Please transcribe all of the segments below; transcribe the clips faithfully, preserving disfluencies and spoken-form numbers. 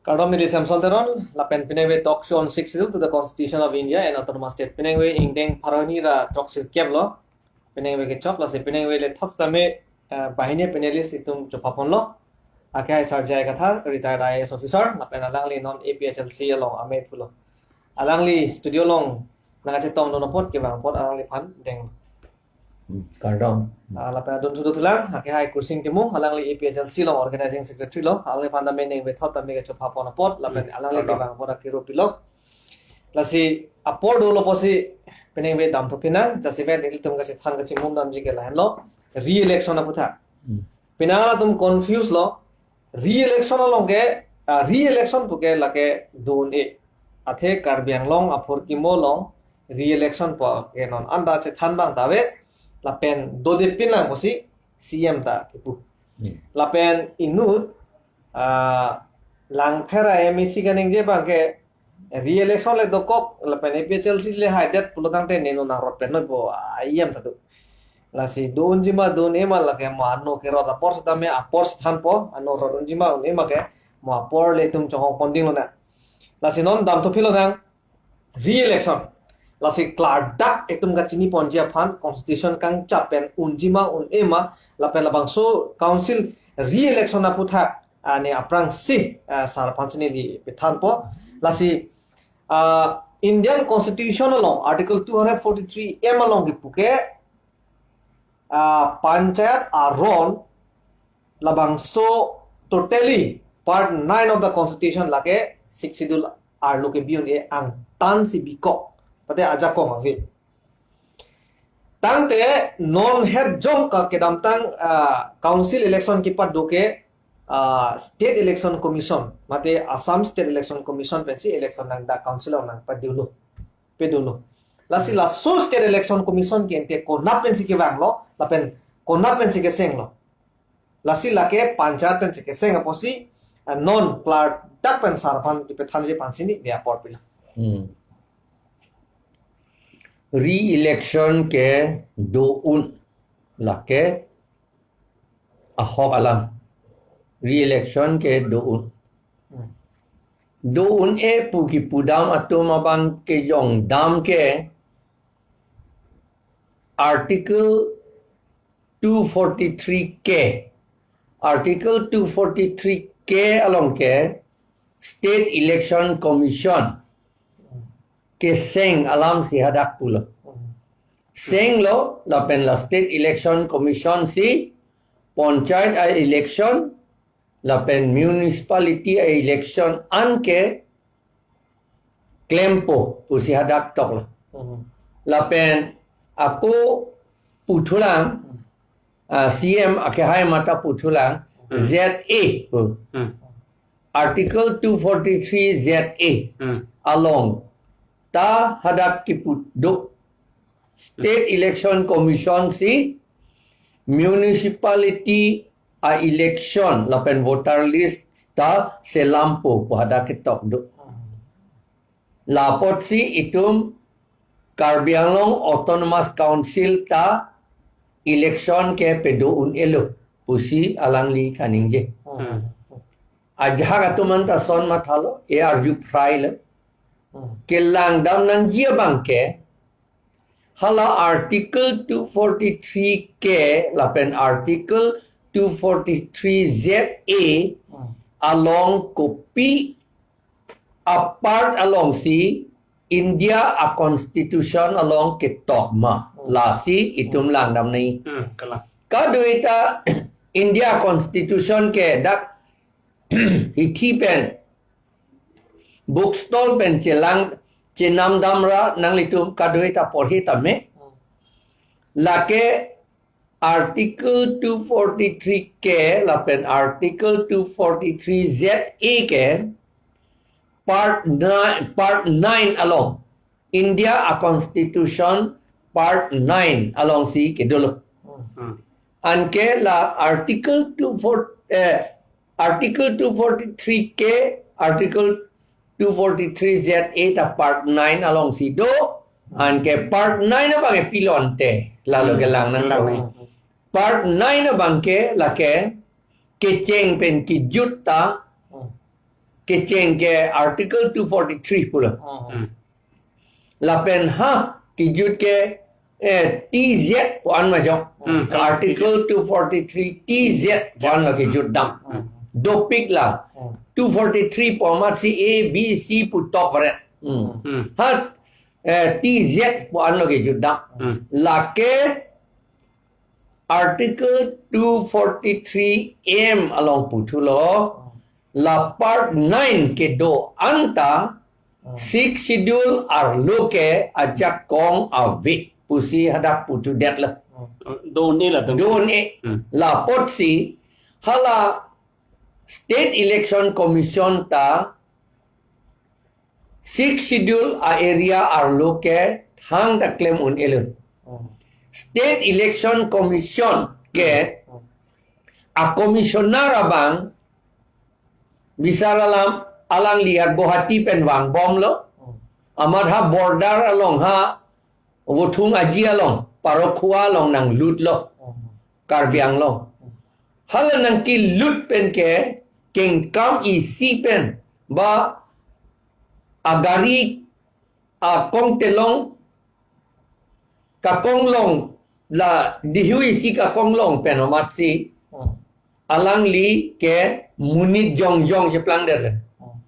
Kardom, neli Samson Teron, lapen penang ave talk show on Sixth Schedule to the Constitution of India and Autonomous State. Penang ave ingdeng pharo hini ra chok sirkep lo. Penang ave kechok, lasi penang ave le thot same, eh, banghini panelist itum chopha ponlo. Akehai Sir J I Kathar, retired I A S officer, lapen alangli non A P H L C along amei pulo. Alangli studio along nangkachetongdun apot kevang apot alangliphan deng. Hmm, kardom. Ah, lapen adun thudu thulang, akehai Kursing Timung, alangli A P H L C along organizing secretary lo, alangliphan tame neng ave thot tame kechopha pon apot, lapen Hmm, alangli kardom. Kevang apot akero pilo. Lasi apor dolo pusi penang ave damthu pinang, jasemet ilitum kachethan kachimum damji ke lahenlo, re-election aputhak. Hmm. Penang atum confuse lo, re-election along ke, ah, re-election puke lake do-un-e. Athe Karbi Anglong aphurkimo along re-election puke non anta chethan abang ta ave, lapen dode pinang pusi C M ta kipu. Hmm. Lapen inut, ah, Langpher a-M A C kaningje abang ke, re-election le dokok, lapen A P H L C le haidet pulo tangte neno nangrot pen noi po, ah, I M ta do. Lasi do-unji ma do-un-e ma lake mo ano kerot apor setame apor sethan po, ano rot unji ma un-e ma ke, mo apor le itum chonghong ponding lonang. Lasi non damthu pilo nang re-election. Lasi klardak itum kachini ponji aphan constitution kangchap pen unji ma un-e ma, lapen labangso council re-election aputhak, ah, ne aphrangsi, ah, sar aphan si neli pethan po. Lasi, ah, Indian Constitution along Article two hundred forty-three M along kipu ke, ah, panchayat aron labangso totally part nine of the constitution lake Sixth Schedule arlo kebi un-e angtan si bikok. Pate ajakong ave. Tangte non het jong ka kedamtang, ah, council election kipat do ke, ah, State Election Commission, mate Assam State Election Commission pensi election nangdak council along nangpadolo, padolo. Lasi laso State Election Commission ke ente konat pensi kevanglo, lapen konat pensi kesenglo. Lasi lake panchayat pensi keseng apotsi, ah, non klardak pen sar aphan kepethanji aphan si neli apor pilo. Hmm. Re-election ke do-un lake ahok alam. Re-election ke do-un. Hmm. Do-un-e pu kipudam atum abang kejongdam ke Article two forty-three K. Article two forty-three K along ke State Election Commission keseng alam si hadak pulo. Senglo lapen la State Election Commission si panchayat a-election lapen municipality a-election anke klempo pusi hadak toklo. Hmm. Lapen ako puthulang, ah, C M akehai mata puthulang, Hmm. Z A pu. Hmm. Article two forty-three Z A Hmm. along ta hadak kipuduk State Election Commission si municipality a-election lapen voter list ta selampo pu hadak ketok do. La apotsi itum Karbi Anglong Autonomous Council ta election ke pado un-elo pusi alangli kaningje. Hmm. Ajahak atum anta son mathalo, e arju phrailo. Hmm. Kelangdam nangji abang ke, hala Article two forty-three K lapen Article two forty-three Z A Hmm. along kopi apart alongsi India a-constitution along ketok ma. Hmm. Lasi itum langdam nangji. Hmm, kalang. Kadokave ta India constitution ke dak hithi pen book stall pen chelang chenam damra nanglitum kadokave ta porhi tame. Lake Article two forty-three K lapen Article two forty-three Z A ke part nine, part nine along, India a-constitution part nine alongsi kedolo. Hmm. Anke la Article two four, eh, Article two forty-three K, Article two forty-three Z A ta part nine alongsi do, anke part nine abang ke pilo ante, lalo Hmm. kelang nang Kelang ko. nang. Part nine abang ke lake kecheng pen kejut ta Hmm. kecheng ke Article two forty-three pulo. Hmm. Lapen ha kejut ke, eh, T Z pu-an majok. Hmm. Article two forty-three T Z pu-an lo kejut dam. Hmm. Dopik la. Hmm. Two forty-three pu amatsi A, B, C pu tok varet. Hmm. Hmm. Ha, eh, T Z pu-an lo kejut dam. Hmm. Lake Article two forty-three M along puthulo, la part nine kedo anta, Hmm. Sixth Schedule arlo ke ajakong ave pusi hadak puthudetlo. Hmm. Do-un-e latum. Do-un-e. Hmm. Lapotsi hala State Election Commission ta Sixth Schedule a-area arlo ke thangta klem un-elo. Hmm. State Election Commission ke, hmm, a-commissioner abang bisar alam alangli a Guwahati pen vangbomlo. Hmm. Amat ha border along ha Vothung Aji along, Parokhowa along nanglutlo. Hmm. Karbi Anglong. Hmm. Hala nangkelut pen ke kengkam isi pen ba agari, akong telong, kakonglong, la dihu isi kakonglong pen amatsi, Hmm. alangli ke monit jongjong cheplangdet. Hmm.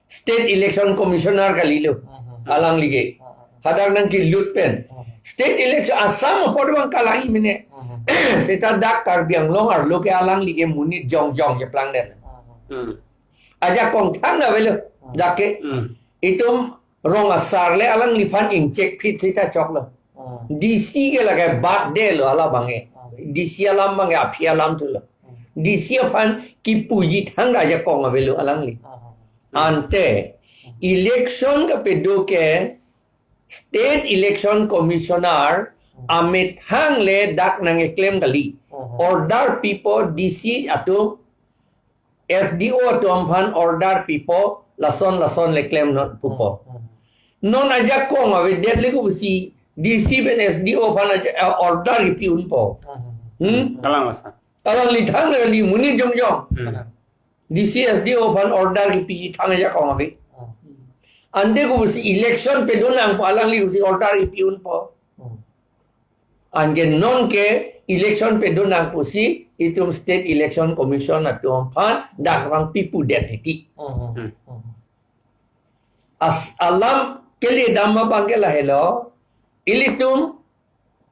State Election Commissioner kalilo. Hmm. Alangli ke. Hmm. Hadak nangkelut pen. Hmm. State election Assam apot abang kalang mene. Hmm. Seta dak Karbi Anglong arlo ke alangli ke monit jongjong cheplangdet. Hmm. Hmm. Ajakong thangta avelo. Hmm. Dak ke. Hmm. Itum rong asar le alangliphan ingchek phit seta choklo. Hmm. D C ke lake batdetlo hala abang ke. Hmm. D C alam abang ke aphi alam thulo. Hmm. D C aphan kipuji thangta ajakong avelo alangli. Hmm. Ante election kapedo ke State Election Commissioner, hmm, amethang le dak nangkeklem kali. Hmm. Order pipo D C atum, S D O atum aphan order pipo, lason lason le klemnon pupo. Hmm, hmm. Non ajakong avedet le ko pusi D C pen S D O aphan aja-, eh, order kipi unpo. Hmm, hmm. Hmm? Kalang masa. Alangli thangta kali monit jongjong. Hmm. D C S D O aphan order kipi thang ajakong ave. Hmm. Ante ko pusi election pedo nang pu alangli pusi order kipi unpo. Hmm. Anke non ke election pedo nang pusi itum State Election Commission atum aphan dak vangpi pudet titi. Hmm. Hmm. As alam kele dam abang ke lahelo. Ilitum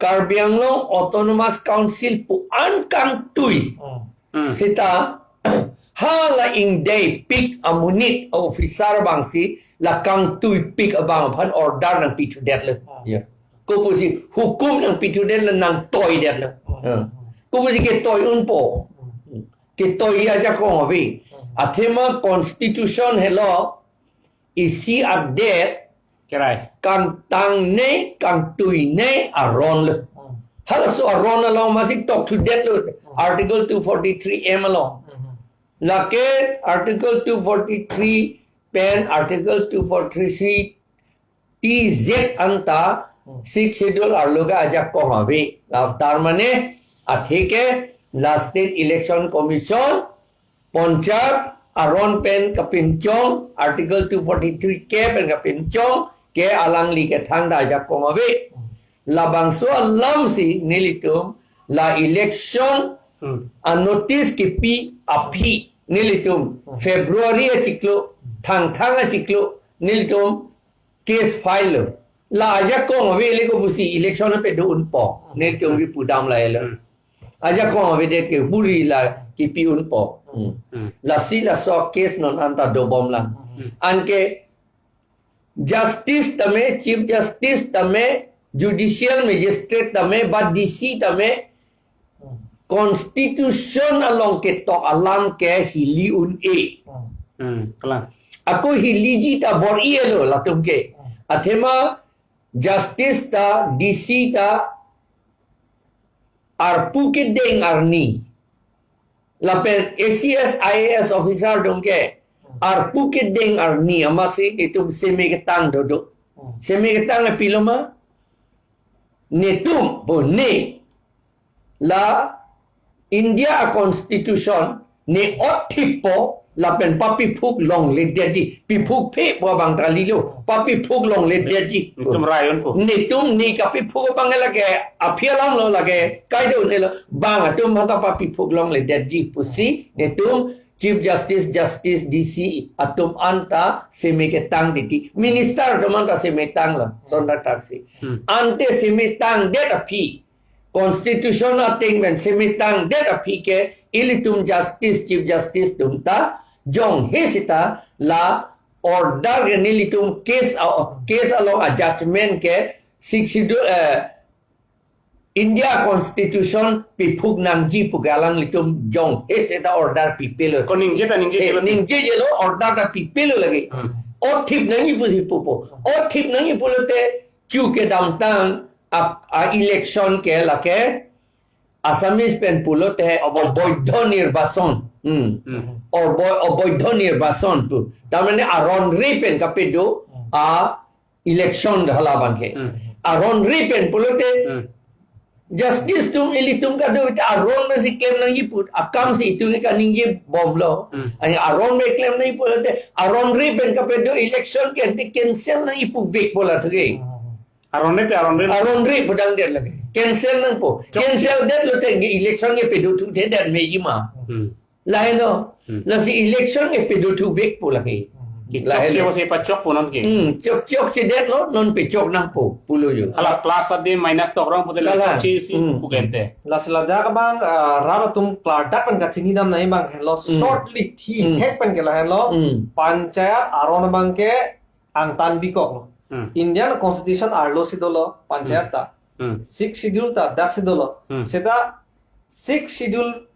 Karbi Anglong Autonomous Council pu-an kangtui. Hmm. Hmm. Seta hala ingdei pik amonit officer abangsi la kangtui pik abang aphan order nangpithudet lo. Hmm. Ya. Ko pusi hukum nangpithudet lo, nangtoidet lo. Hmm. Ya. Ko pusi ketoi unpo. Hmm. Ketoi ajakong ave. Hmm. Athema constitution helo isi adet kerai. Kangtangnei, kangtuinei aron lo. Hmm. Halaso aron along amatsi tokthudet lo. Hmm. Article two forty-three M along. Hmm. Lake Article two forty-three pen Article two forty-three T Z anta, hmm, Sixth Schedule arlo ke ajakong ave. La tar mane athe ke la State Election Commission Ponchar aron pen kapinchong, Article two forty-three K pen kapinchong ke alangli ke thangta ajakong ave. Labangso alamsi nelitum la election, hmm, a-notice kipi aphi nelitum, hmm, February achiklo, Thangthang achiklo nelitum case file lo. La ajakong ave le ko pusi election pedo unpo. Nelitum kipu dam lahelo. Hmm. Ajakong avedet ke buri la kipi unpo. Hmm. Hmm. Lasi laso case non anta dobom lang. Hmm. Anke justice tame, Chief Justice tame, judicial magistrate tame, ba D C tame, constitution along ketok alam ke hili un-e. Hmm, kalang. Ako hiliji ta bor-ilo latum ke. Hmm. Athema justice ta, D C ta, arpu kedeng arni. Lapen A C S, I A S officer atum ke arpu kedeng arni amatsi itum seme ketang dodo. Hmm. Seme ketang pilo ma? Netum bo ne la India a-constitution ne ot thippo, Lapen papiphuk longledetji. Piphuk phe pu abang ta kalilo. Papiphuk longledetji. Netum rayon po. Netum ne kapiphuk abang lake aphi alam lo, lake kaidon lo. Bang atum mata papiphuk longledetji pusi netum Chief Justice, Justice, D C atum anta seme ketang titi. Minister atum anta seme tanglo. Sonda taksi. Hmm. Ante seme tangdet aphi, Constitution ateng pen seme tangdet aphi ke ilitum Justice, Chief Justice atum ta jonghe seta la order ke nelitum case a, case along a judgment ke Sixth Schedule, eh, India Constitution piphuk nangji pu ke alanglitum jonghe seta order pipelo. Ko ningje ta ningje Eh, jelo. Ningjejelo, order ta pipelo lake. Hmm. Othip nangji pusi pupo. Othip nangji pulote chu kedamtang a, a election ke lake Assamese pen pulote Oboidho. Oboidho nirbachan. Hmm. Hmm. Obo-, oboidho nirbachan pu. Tamane aron re pen kapedo a election ke hala abang ke. Hmm. Aron re pen pulote Hmm. Justice atum ilitum kadokave ta aron mesi klem nangji pu. Akam si itum ke kaningje bomlo. Hmm. Ani aron me klem nangji pulote aron re pen kapedo election ke ante cancel nangji puvek bola thuke. Hmm. Aron re te aron re. Aron re pudangdet lake. Cancel nangpo. Chok. Cancel detlo te election ke pedo thuthedet meji ma. Hmm. Lahelo. Hmm. Lasi election ke pedo thuvekpo lake. Hmm. Ke Lahelo. Chokche pusi pachokpo non ke. Hmm, chokche detlo non pechok nangpo pulo jo. Hala plus ade minus tokrong pute la Kalang. Chokche si Hmm. pugente. Lasi ladak abang, ah, rat atum klardak pen kachinidam nangji abang helo Hmm. shortly thi Hmm. hek pen ke lahelo. Hmm. Panchayat aron abang ke angtan bikoklo. Hmm. Indian Constitution arlo si dolo panchayat Hmm. ta. Hmm. Sixth Schedule ta dak si dolo. Hmm. Seta Sixth Schedule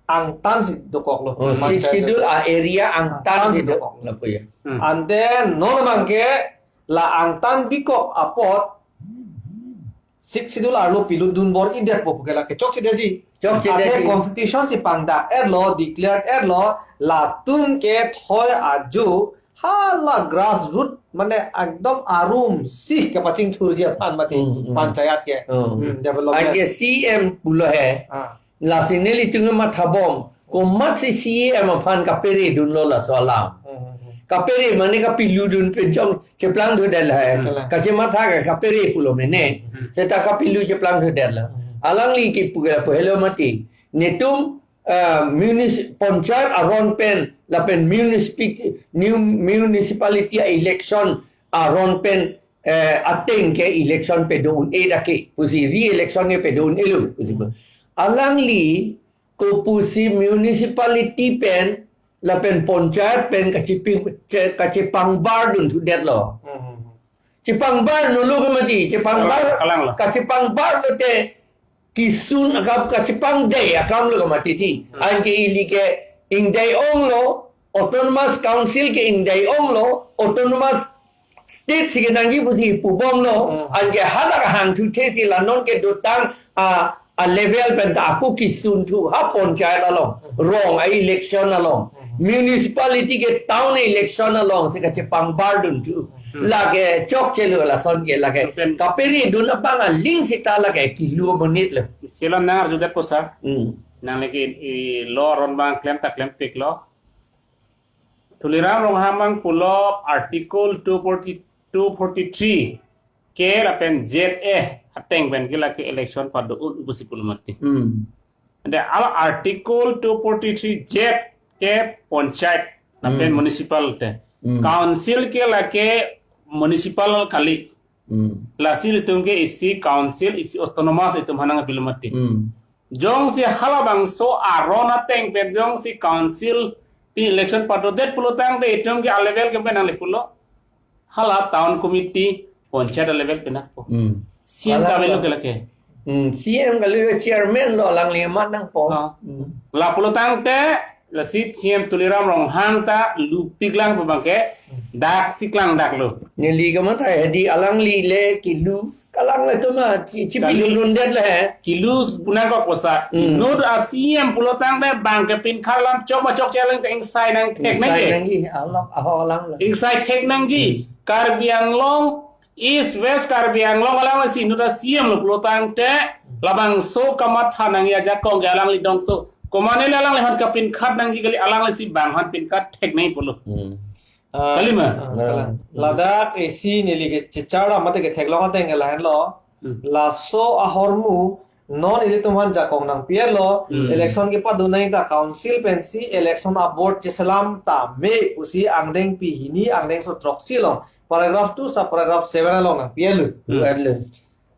angtan si dokoklo. Oh, Sixth Panchayat Schedule ta. A area angtan Angtan si si dokok. Dokoklo ya. Hmm. Ante non abang ke la angtan bikok apot Sixth Schedule arlo pilutdun bor-idetpo pu ke lake chokchedetji. Chokchedetji. Ante Constitution si pangdak etlo, declare etlo, latum ke thoi ajo hala grassroot mane ekdom arum si kapachingthurji aphan mati Hmm, hmm. Panchayat ke. Hmm. Hmm, development. Anke C M pulo he. Ah. Lasi nelitum mathabom. Komatsi C M aphan kaperedunlo laso alam. Hmm, hmm, hmm. Kapere mane kapiludun pen chong cheplang thudet lahai. Hmm. Kachematha ke kapere pulo mene. Hmm. Seta kapilu cheplang thudet la. Hmm. Alangli kipu ke lapu helo mati. Netum, ah, munis-, panchayat aron pen lapen municipality, new municipality election aron pen, eh, ateng ke election pedo un-e dak ke. Pusi re-election ke pedo un-elo. Pusi pu. Alangli kopusi municipality pen lapen panchayat pen kacheping-, che-, kachepangbar dun thudetlo. Hmm, hmm, hmm. Chepangbar nolo ke mati, chepangbar, Kalang, kalang lo. Kachepangbar lote kisun akam kachepangdei akam lo ke mati ti. Hmm. Anke ili ke ingdei onglo, Autonomous Council ke ingdei onglo, Autonomous State si kenangji pusi pubomlo, Hmm. anke hala hangthuthe si la non kedotang a, a level pen ta ako kisun thu ha panchayat along, Hmm. rong a election along, Hmm. municipality ke town election along si kachepangbar dun thu. Hmm. Lake chokchelo lason ke lake. Pen- Kaperedun abang aling seta lake kilu monit lo. Sila nang arjudet posa. Hmm. Nang lagi i lo aron abang klem ta klempiklo. Tuliram Ronghang abang pulo Article two forty, two forty-three K lapen Z A ateng pen ke lake election pado un pusi pulo mati. Hmm. Ante hala Article two forty-three Z ke panchayat lapen Hmm. municipal te. Hmm. Council ke lake municipal kali. Hmm. Lasi ilitum ke isi council, isi autonomous itum hanang pilo mati. Hmm. Jongsi halabangso aron ateng pen jongsi council pi election padodet pulo tangte itum ke a level ke pen nangli pulo. Hala town committee, panchayat a level pen nangpo. Hmm. C M Hala kavelo lo. Ke lake. Hmm, C M kali chairman lo alangli amat nangpo. Ha. Hmm. La pulo tangte, lasi C M Tuliram Ronghang ta lupiklang pu abang ke, dak si klangdaklo. Neli kamatha hedi alangli le kilu, kalang le tuma, chi, chi Kali. Pilurundet le he. Kilu punang kok posa. Hmm. Inut a C M pulo tangte bang ke pinkha alam chok ma chokche alam ke ingsai nangthek Ingsai nangji. Nangji, alok aho alang le. Ingsai thek nangji. Hmm. Karbi Anglong, East West Karbi Anglong alang si inut a C M lo pulo tangte labangso kamatha nangji ajakong ke alangli dongso Komane le alangliphan kapinkhat nangji kali, alanglisi bang aphan pinkhat thek nangji pulo. Hmm. Ah, Kalima? Ah, Kalang. Ladak isi neli kechechar mate ketheklong ateng ke lahenlo. Hmm. Laso ahormu non ilitum aphan jakong nangpi-etlo, Hmm. election kepado nangji ta council pensi election a-board cheselam tame pusi angdengpi hini angdengso throksi along paragraph two sub paragraph seven along nangpi-etlo. Hmm. Pu-etlo.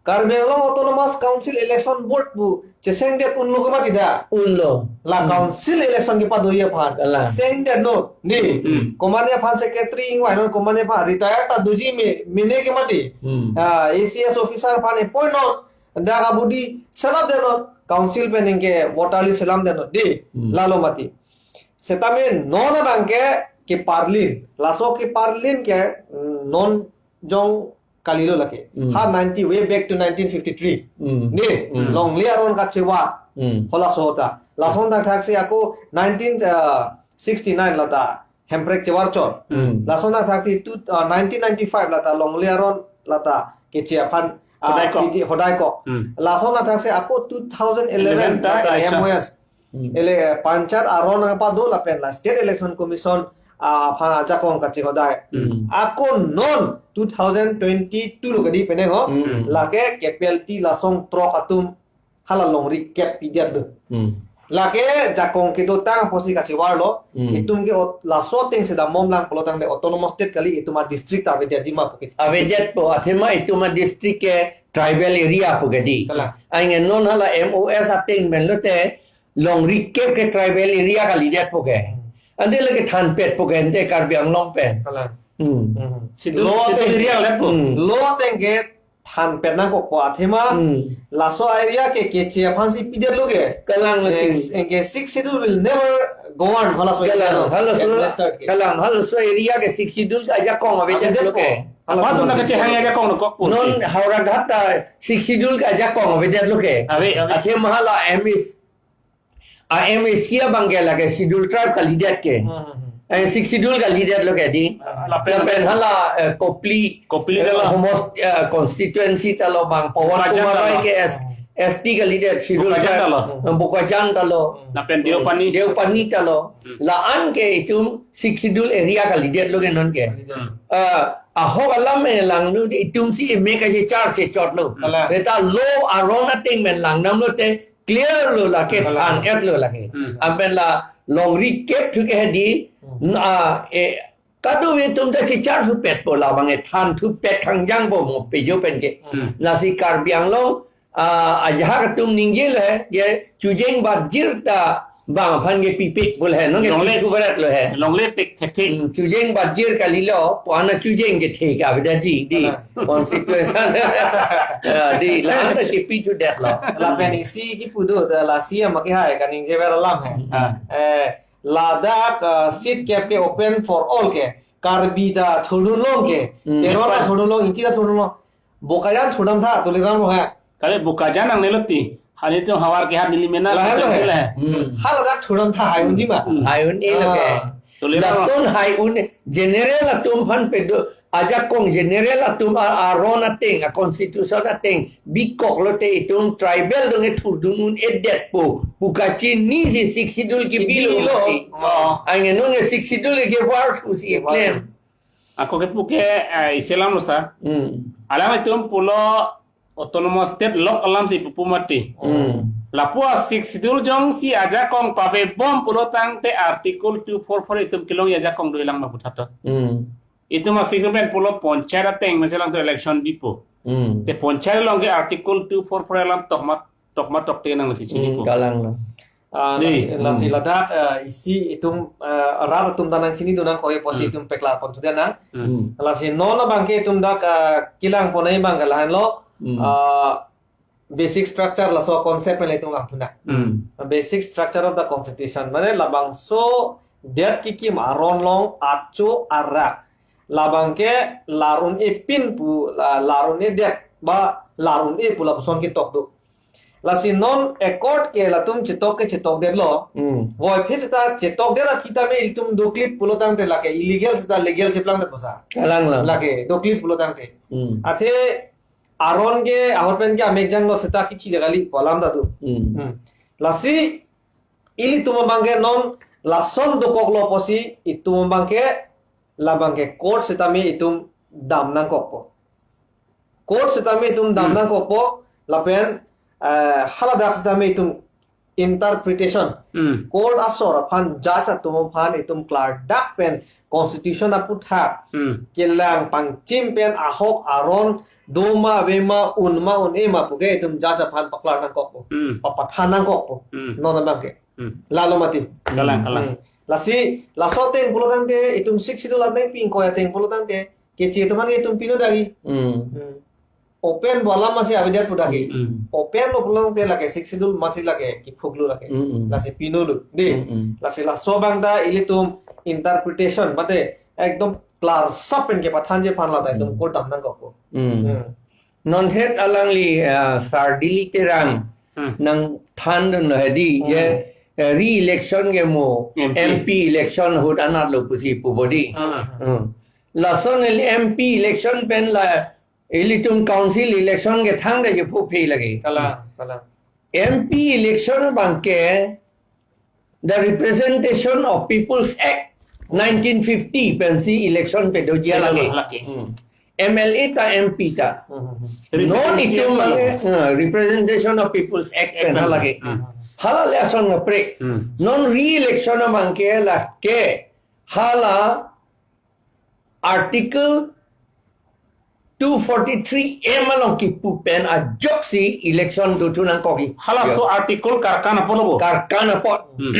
Karbi Anglong Autonomous Council Election Board pu chesengdet unlo ke mati da? Unlo. La Hmm. council election kepadoji aphan. Kalang. Sengdetlo. Ni. Hmm. Komane aphan secretary ingvai non, komane aphan retire ta doji me, mene ke mati. Hmm. Ah, A C S officer aphan appoint non. Dak abudi selamdetnon. Council pen anke voter list selamdetnon. Di. Hmm. Lalo mati. Setame non abangke keparlin. Laso keparlin ke, mm, non jong kalilo lake. Hmm. Ha ninety, way back to nineteen fifty-three. Hmm. Ni, Hmm. longle aron kachevar. Hmm. Halaso ahut. Lason thakthak si ako nineteen, uh, sixty-nine lata hemprek chevar chot. Hmm. Lason thakthak si tu, uh, nineteen ninety-five lata longle aron lata keche aphan, uh, Hodai kok. Kiti hodai kok. Hmm. Lason thakthak si ako two thousand eleven Eleven ta lata election. M O S. Hmm. Ele, eh, panchayat aron nangpado lapen la State Election Commission, ah, aphan ajakong kachehodai. Hmm. Ako non two thousand twenty-two lo kadi penang ho. Hmm. Lake K P L T lasong throk atum hala longri kep pidetlo. Hmm. Lake jakong kedotang apotsi kachevarlo. Hmm. Itum ke ot-, laso ateng si damom lang pulo tangte autonomous state kali, itum a-district avedetji ma pu ke. Avedetpo, athema itum a-district ke tribal area pu ke di. Kalang. Anke non hala M O S ateng pen lote longri kep ke tribal area kalidetpo ke. Ante lake thanpetpo ke ante Karbi Anglong pen. Kalang. Hmm. Hmm. Schedule, Law schedule ateng area le po. Hmm. Law ateng ke thanpet nangkokpo athema. Hmm. Laso area ke keche aphansi pidetlo ke. Kalang. Eh, lake. Anke Sixth Schedule will never go on. Halaso area Kalang, no. Halaso, Administered ke. Kalang, halaso area ke Sixth Schedule ke ajakong avedetlo ke. Avedetpo. Halaso Apa tu na area. Kechehang ajakong nangkokpo. Non Howraghat ta Sixth Schedule ke ajakong avedetlo ke. Ave, ave. Athema hala M S, a M S C abang ke lake Schedule Tribe kalidet ke. Hmm, hmm, hmm. Eh, Sixth Schedule kalidetlo ke di. Ah, lapen Lapen hala, eh, Kopili, Kopili eh, ta lo. Homos, eh, constituency ta lo bang. Pawan Bokajan Kumar ta Rai lo. Ke S, S T kalidet Schedule Bokajan Tribe. Ta lo. Eh, Bokajan ta lo. Lapen Deopani. Deopani ta lo. Hmm. La-an ke itum Sixth Schedule area kalidetlo ke non ke. Hmm. Eh, ahok alam e langno di itum si eme kachechar chechotlo. Kalang. Reta law aron ateng pen langdamlote clear lo lake Kalang. Than-etlo lake. Hmm. Anpen la longri kep thu ke di, Hmm. na, eh, kadokave atum ta chechar thupetpo labang e than thupet khangjangpo mo pejo pen ke. Hmm. Lasi Karbi Anglong, ah, ajahak atum ningjelo he, je chojeng bajir ta bang aphan ke pipik pu he, non ke Longle. Pik kubarat lo he. Longle pik thekthe. Hmm, chojeng bajir kalilo, pu-an a chojeng kethe ke avedetji, di. Kalang. Constitution. Ah, di, la-an ta kepi thudetlo. Lapen isi kipu do, ta lasi ama kehai kaningjever alam he. Ah. Eh, ladak, ah, seat kep ke open for all ke. Karbi ta thurdun long ke. Hmm. Teron ta Apa? Thurdun long, Ingti ta thurdun long. Bokajan thurdam tha, Tuliram lo he. Kali Bokajan nangnelo ti. Hali tu havar ke hat neli mena Lahelo he. Sila he. Hmm. Haladak thurdam tha hai unji ma. Hmm. Hai un-elo ke. Ah. Tuliram lo. Lason hai un general atum aphan pedo ajakong general atum a, aron ateng, a constitution ateng bikok lote itum tribal dong e thurdun un-edetpo pu kachinisi Sixth Schedule kebilo. Kebilo. Mati. Oh. Anke non e Sixth Schedule kevar pusi Kevar. Claim. Ako kepu ke, eh, isi alam lo sa. Hmm. Alanglitum pulo autonomous state lok alam si pupu mati. Hmm. Lapu a Sixth Schedule jongsi ajakong pabebom pulo tangte Article two four four itum kelongji ajakong dolang ma pu thatot. Hmm. Itum a Sixth Schedule pen pulo panchayat ateng meselang tu election bipo. Hmm. Te panchayat along ke Article two four four alam tokma tokma tokte nangsi chini Hmm, po. Kalang lo. Ah, Di. Lasi, lasi Hmm. ladak, ah, isi itum, ah, rat atum ta nangchini do nangkok-e pusi Hmm. itum peklar pon thu dena. Hmm. Hmm. Lasi non abang ke itum dak, ah, kelang pon abang ke lahenlo, Hmm. ah, basic structure laso concept pen itum vangthu na. Hmm. Basic structure of the constitution. Mane labangso det kekim aron along acho arak. Labang ke lar un-e pin pu, la-, lar un-edet ba lar un-e pu lapuson ketok do. Lasi non accord ke latum chetok ke chetokdetlo. Hmm. Voiphit seta chetokdet aphi tame itum doklip pulo tangte lake illegal seta legal cheplangdetpo sa. Kalang lang. Lake doklip pulo tangte. Hmm. Athe aron ke ahut pen ke amekjang lo seta kithi de kali pu alam ta do. Hmm. Hmm. Lasi Ilitum abangke non lason dokoklo pusi itum abangke, labangke court sitame itum dam nangkokpo. Court sitame itum dam Hmm. nangkokpo, lapen, eh, haladak sitame itum interpretation. Hmm. Court asor aphan, judge atum aphan itum klardak pen constitution aputhak Hmm. kelang pangchim pen ahok aron doma avema unma un-e ma puke itum judge aphan paklar nangkokpo. Hmm. Papathan nangkokpo. Hmm. Non abangke. Hmm. Lalo mati. Kalang, kalang. Hmm. Lasi, laso ateng pulotangte, itum Sixth Schedule ateng pi ingkoi ateng pulotangte, keche atum aphan ke itum pino dagi. Hmm. Hmm. Open bola masi avedet pu dagi. Hmm. Open lo pulotangte lake Sixth Schedule masi lake, kiphuklo lake. Hmm, hmm. Lasi pinolo. Di. Hmm, hmm. Lasi laso abang ta ilitum interpretation, mate ekdom klarsap pen kepathanji aphan lata itum Hmm. court dam nangkokpo. Hmm. Hmm. Non het alangli, ah, Sar Dili Terang Hmm. nangthandun hedi, Hmm. je, eh, re-election ke mo, M P. M P election ahut anatlo pusi pu bodi. Hmm. Hmm. Lason el M P election pen la, ilitum council election kethang de je pu phi lagi. Kalang, kalang. M P election abangke, the Representation of People's Act nineteen fifty pensi election pedoji lagi. Lagi. Hmm. M L A ta M P ta. Hmm, hmm, hmm. Non Representation itum of lagi, uh, Representation of People's Act Act pen pen. Lagi. Hmm. Hala le ason ngapre. Hmm. Non re-election abangke lake hala Article two forty-three M along kipu pen ajoksi election dothu nangkokji. Halaso Article karkan apotlo bo? Karkan apot. Hmm.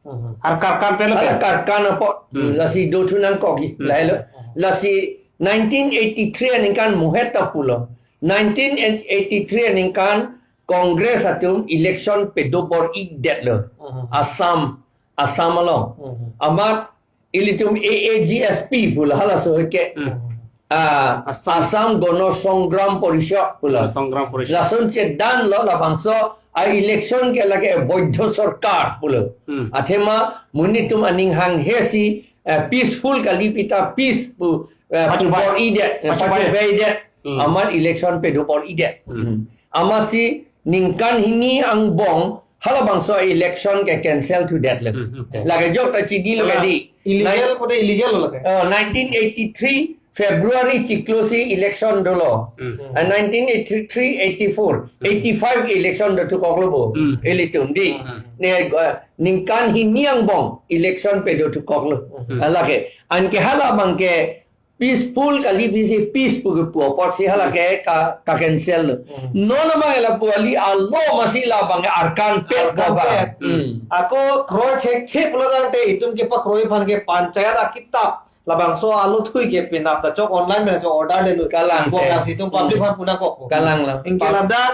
Hmm. Ar karkan pen lo Hala ke? Karkan apot. Hmm. Lasi dothu nangkokji. Hmm. Lahelo. Lasi nineteen eighty-three aningkan muhet ta pulo. Nineteen eighty-three aningkan Congress atum election pedo bor-idetlo. Hmm. Assam, Assam along. Hmm. Amat ilitum A A G S P pulo halaso ke. Hmm. Ah, Assam. Assam Gana Sangram Parishad pulo. Gana Sangram Parishad. Lason chedanlo labangso a-election ke lake boidho sorkar pulo. Hmm. Athema monit atum aning hanghe si, eh, peaceful kali pu ta peace pu, eh, Pachubai. Bor-idet, eh, Pachubai. Pachubai det. Hmm. Amat election pedo bor-idet. Hmm. Amatsi ningkan hini angbong halabangso election ke cancel thudetlo. Hmm, hmm. Lake jok ta chinilo. Kalang. Kadi. Illegal Nine- pute illegal lo lake. Oh, nineteen eighty-three February chiklo si election dolo. Hmm. Ah, nineteen eighty-three eighty-four, Hmm. eighty-five election dothukoklo bo. Hmm. Ilitum di. Hmm. Ne, uh, ningkan hini angbong election pedothukoklo. Hmm. Ah, lake. Anke hala abangke peaceful kali pusi peace pu kepu apotsi hala ke ka, ka-cancel lo. Hmm. Non abang lapu ali a-law masi labang arkan pet. Arkan babang. Pet. Hmm. Ako kroi thekthe pulotangte itum kepakroi aphan ke panchayat akitap labangso a-law thui ke penap ta chok online pen chok order detlo. Kalang. Bo te. Yang situm public Hmm. aphan pu nangkok. Kalang lo. Anke Pap- ladak,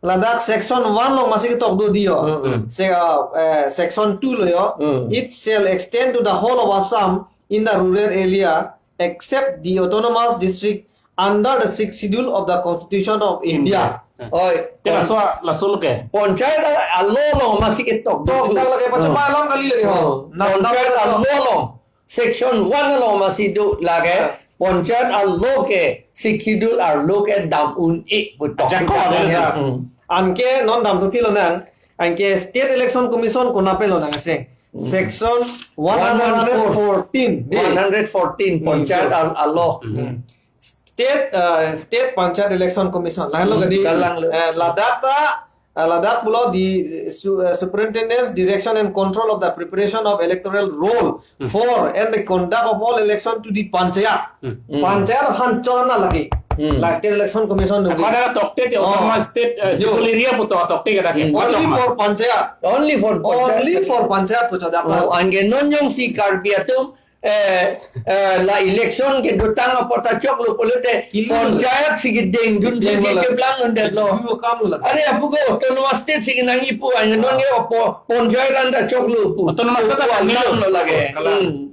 ladak section one along masi ketok dodi ho. Hmm, hmm. Se, uh, eh, section two lo ho. Hmm. It shall extend to the whole of Assam in the rural area except the autonomous district under the Sixth Schedule of the Constitution of India. India. Oi, Te laso, laso lo ke? Panchayat a-law along masi ketok. Tok, dothu. Dak lake, pacha Hmm. malam kali lake ho. Hmm. Nam, nam Panchayat lake ho. A-law along, section one along masi do lake. Ah. Panchayat a-law ke, Sixth Schedule a-law ke dam un-e pu tok. Ajak ko ada. Ya. Hmm. Anke non damthu pilonang, anke State Election Commission konat pen lonang ase. Hmm. Section one hundred fourteen. One hundred fourteen. Di. One hundred fourteen, Hmm. Panchayat a-, a-law. Hmm. State, uh, State Panchayat Election Commission. Lahelo Hmm, kadi, kalang lo. Eh, ladak ta, eh, ladak pulo the su-, eh, Superintendence, Direction and Control of the Preparation of Electoral Roll Hmm. for and the Conduct of all Election to the Panchayat. Hmm. Hmm. Panchayat aphan chona lagi. Hmm. La State Election Commission nunggu. Ako ada tokte ke, Oh. Autonomous State, eh, Yo. Civil area pu to tokte ke dak ke. Hmm. Only for Panchayat. Only for Panchayat. Only for Panchayat pu chada. Oh, anke non jongsi Karbi atum eh, eh, la election kedotang apot ta choklo pulote Kilo. Panchayat si kedengdun Deng si lo. Keblang undetlo. Dua kam lo lagi. Are apu ko autonomous state si kenangji pu, ane non ke opo panchayat anta choklo pu. Autonomous kota Pu kami alam lo. Lo lagi. Kalang. Hmm.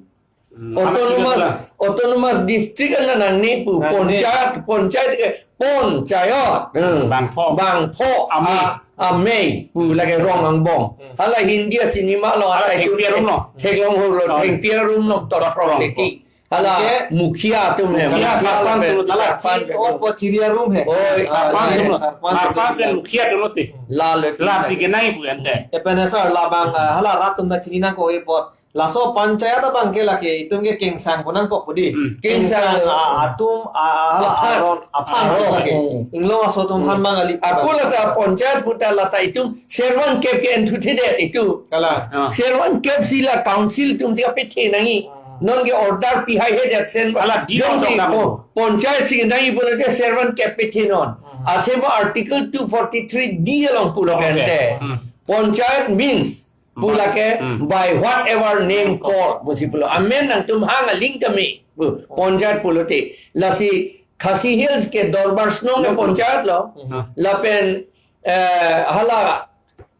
Hmm. Autonomous, Anak kita autonomous district anta nangne pu. Nangne. Panchayat, panchayat ke panchayat. Hmm. Bangpho. Bangpho. Amei. Ah, amei pu lake rong angbong. Hmm. Hala Hindi cinema lo, hala Hala itu thengpi arum lo. Theklong hurlo, Oh. thengpi arum lo, tot Tot rong rong leti. Hala, okay. Mukhia atum he. Mukhia, mukhia sarpanch lapen atum. Hala, sarpanch chief atum. Of Pachiri arum he. Oi, sarpanch ah, atum. Sarpanch sarpanch atum. Lapen mukhia atum lote. Lalo atum. Lasi kenangji pu ante. Lapen sir labang, ah, hala rat atum ta chini nangkok apot. Laso panchayat abang ke lake itum ke kengsang pu nangkok pu di. Hmm. Kengsang. Kengsang, ah, atum, ah, hala aphan. Aron, aphan aron. Lake. Hmm. Inglong aso atum hmm. Aphan mang ali. Ako lata panchayat puta lata itum servan kep ke enthuthedet itum. Kalang. Ah. Servan kep si la council atum si kapethe nangji. Ah. Non ke order pihai hedet sen. Hala, di jongsi dok dok po-, panchayat si nangji pulote servan kep pethe non. Ah. Athema Article two forty-three D along pulo okay. Ante. Hmm. Panchayat means pu lake hmm. By whatever name called. Pusi pulo. Amen nangtum hang aling kami. Pu, panchayat pulote. Lasi Khasi Hills ke Dorbar Shnong ke panchayat lo. Hmm. Lapen, eh, hala,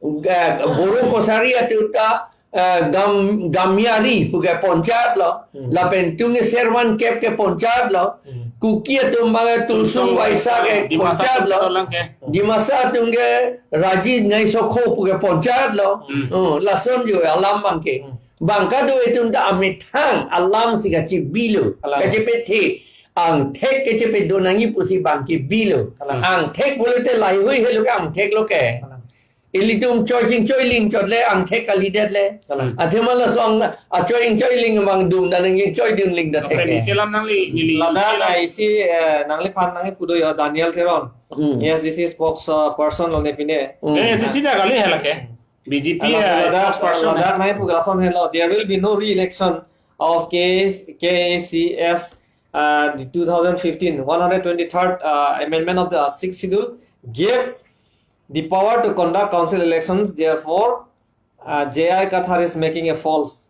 eh, Boro Kachari atum ta, eh, Gam-, Gamiari pu ke panchayat lo. Hmm. Lapen itum ke servan kep ke panchayat lo. Hmm. Kuki atum abang Tursung Waisa ke Dimasa panchayat lo. Atum ke. Dimasa atum ke Raji Naisokho pu ke panchayat lo. Hmm. Oh, lason jo alam abang ke. Hmm. Bang kado itum ta amethang alam si kachebilo. Alam. Kachepethe. Angthek kachepedo nangji pusi bang ke bilo. Alam. Angthek pulote laheihui helo ke angthek lo ke. Alam. Ilitum choi ching choi ling chot le angthek kalidet le. Alam. Athema laso ang achoi ching choi ling abang dum ta nangchoi dun ling ta thek. Open isi alam nangli, neli ladak isi alam. Isi, eh, nangliphan nangkipu do ya Daniel Teron. Hmm. A S D C spokes, uh, person lo ne pine. Hmm. Eh, isi isi ta kali he lake. B J P, alam, eh, ladak, spokesperson ladak he. Nangkipu ke lason helo. There will be no re-election of K A C, K A C S, uh, the two thousand fifteen, one hundred twenty-third, uh, amendment of the sixth schedule gave the power to conduct council elections. Therefore, uh, J I Kathar is making a false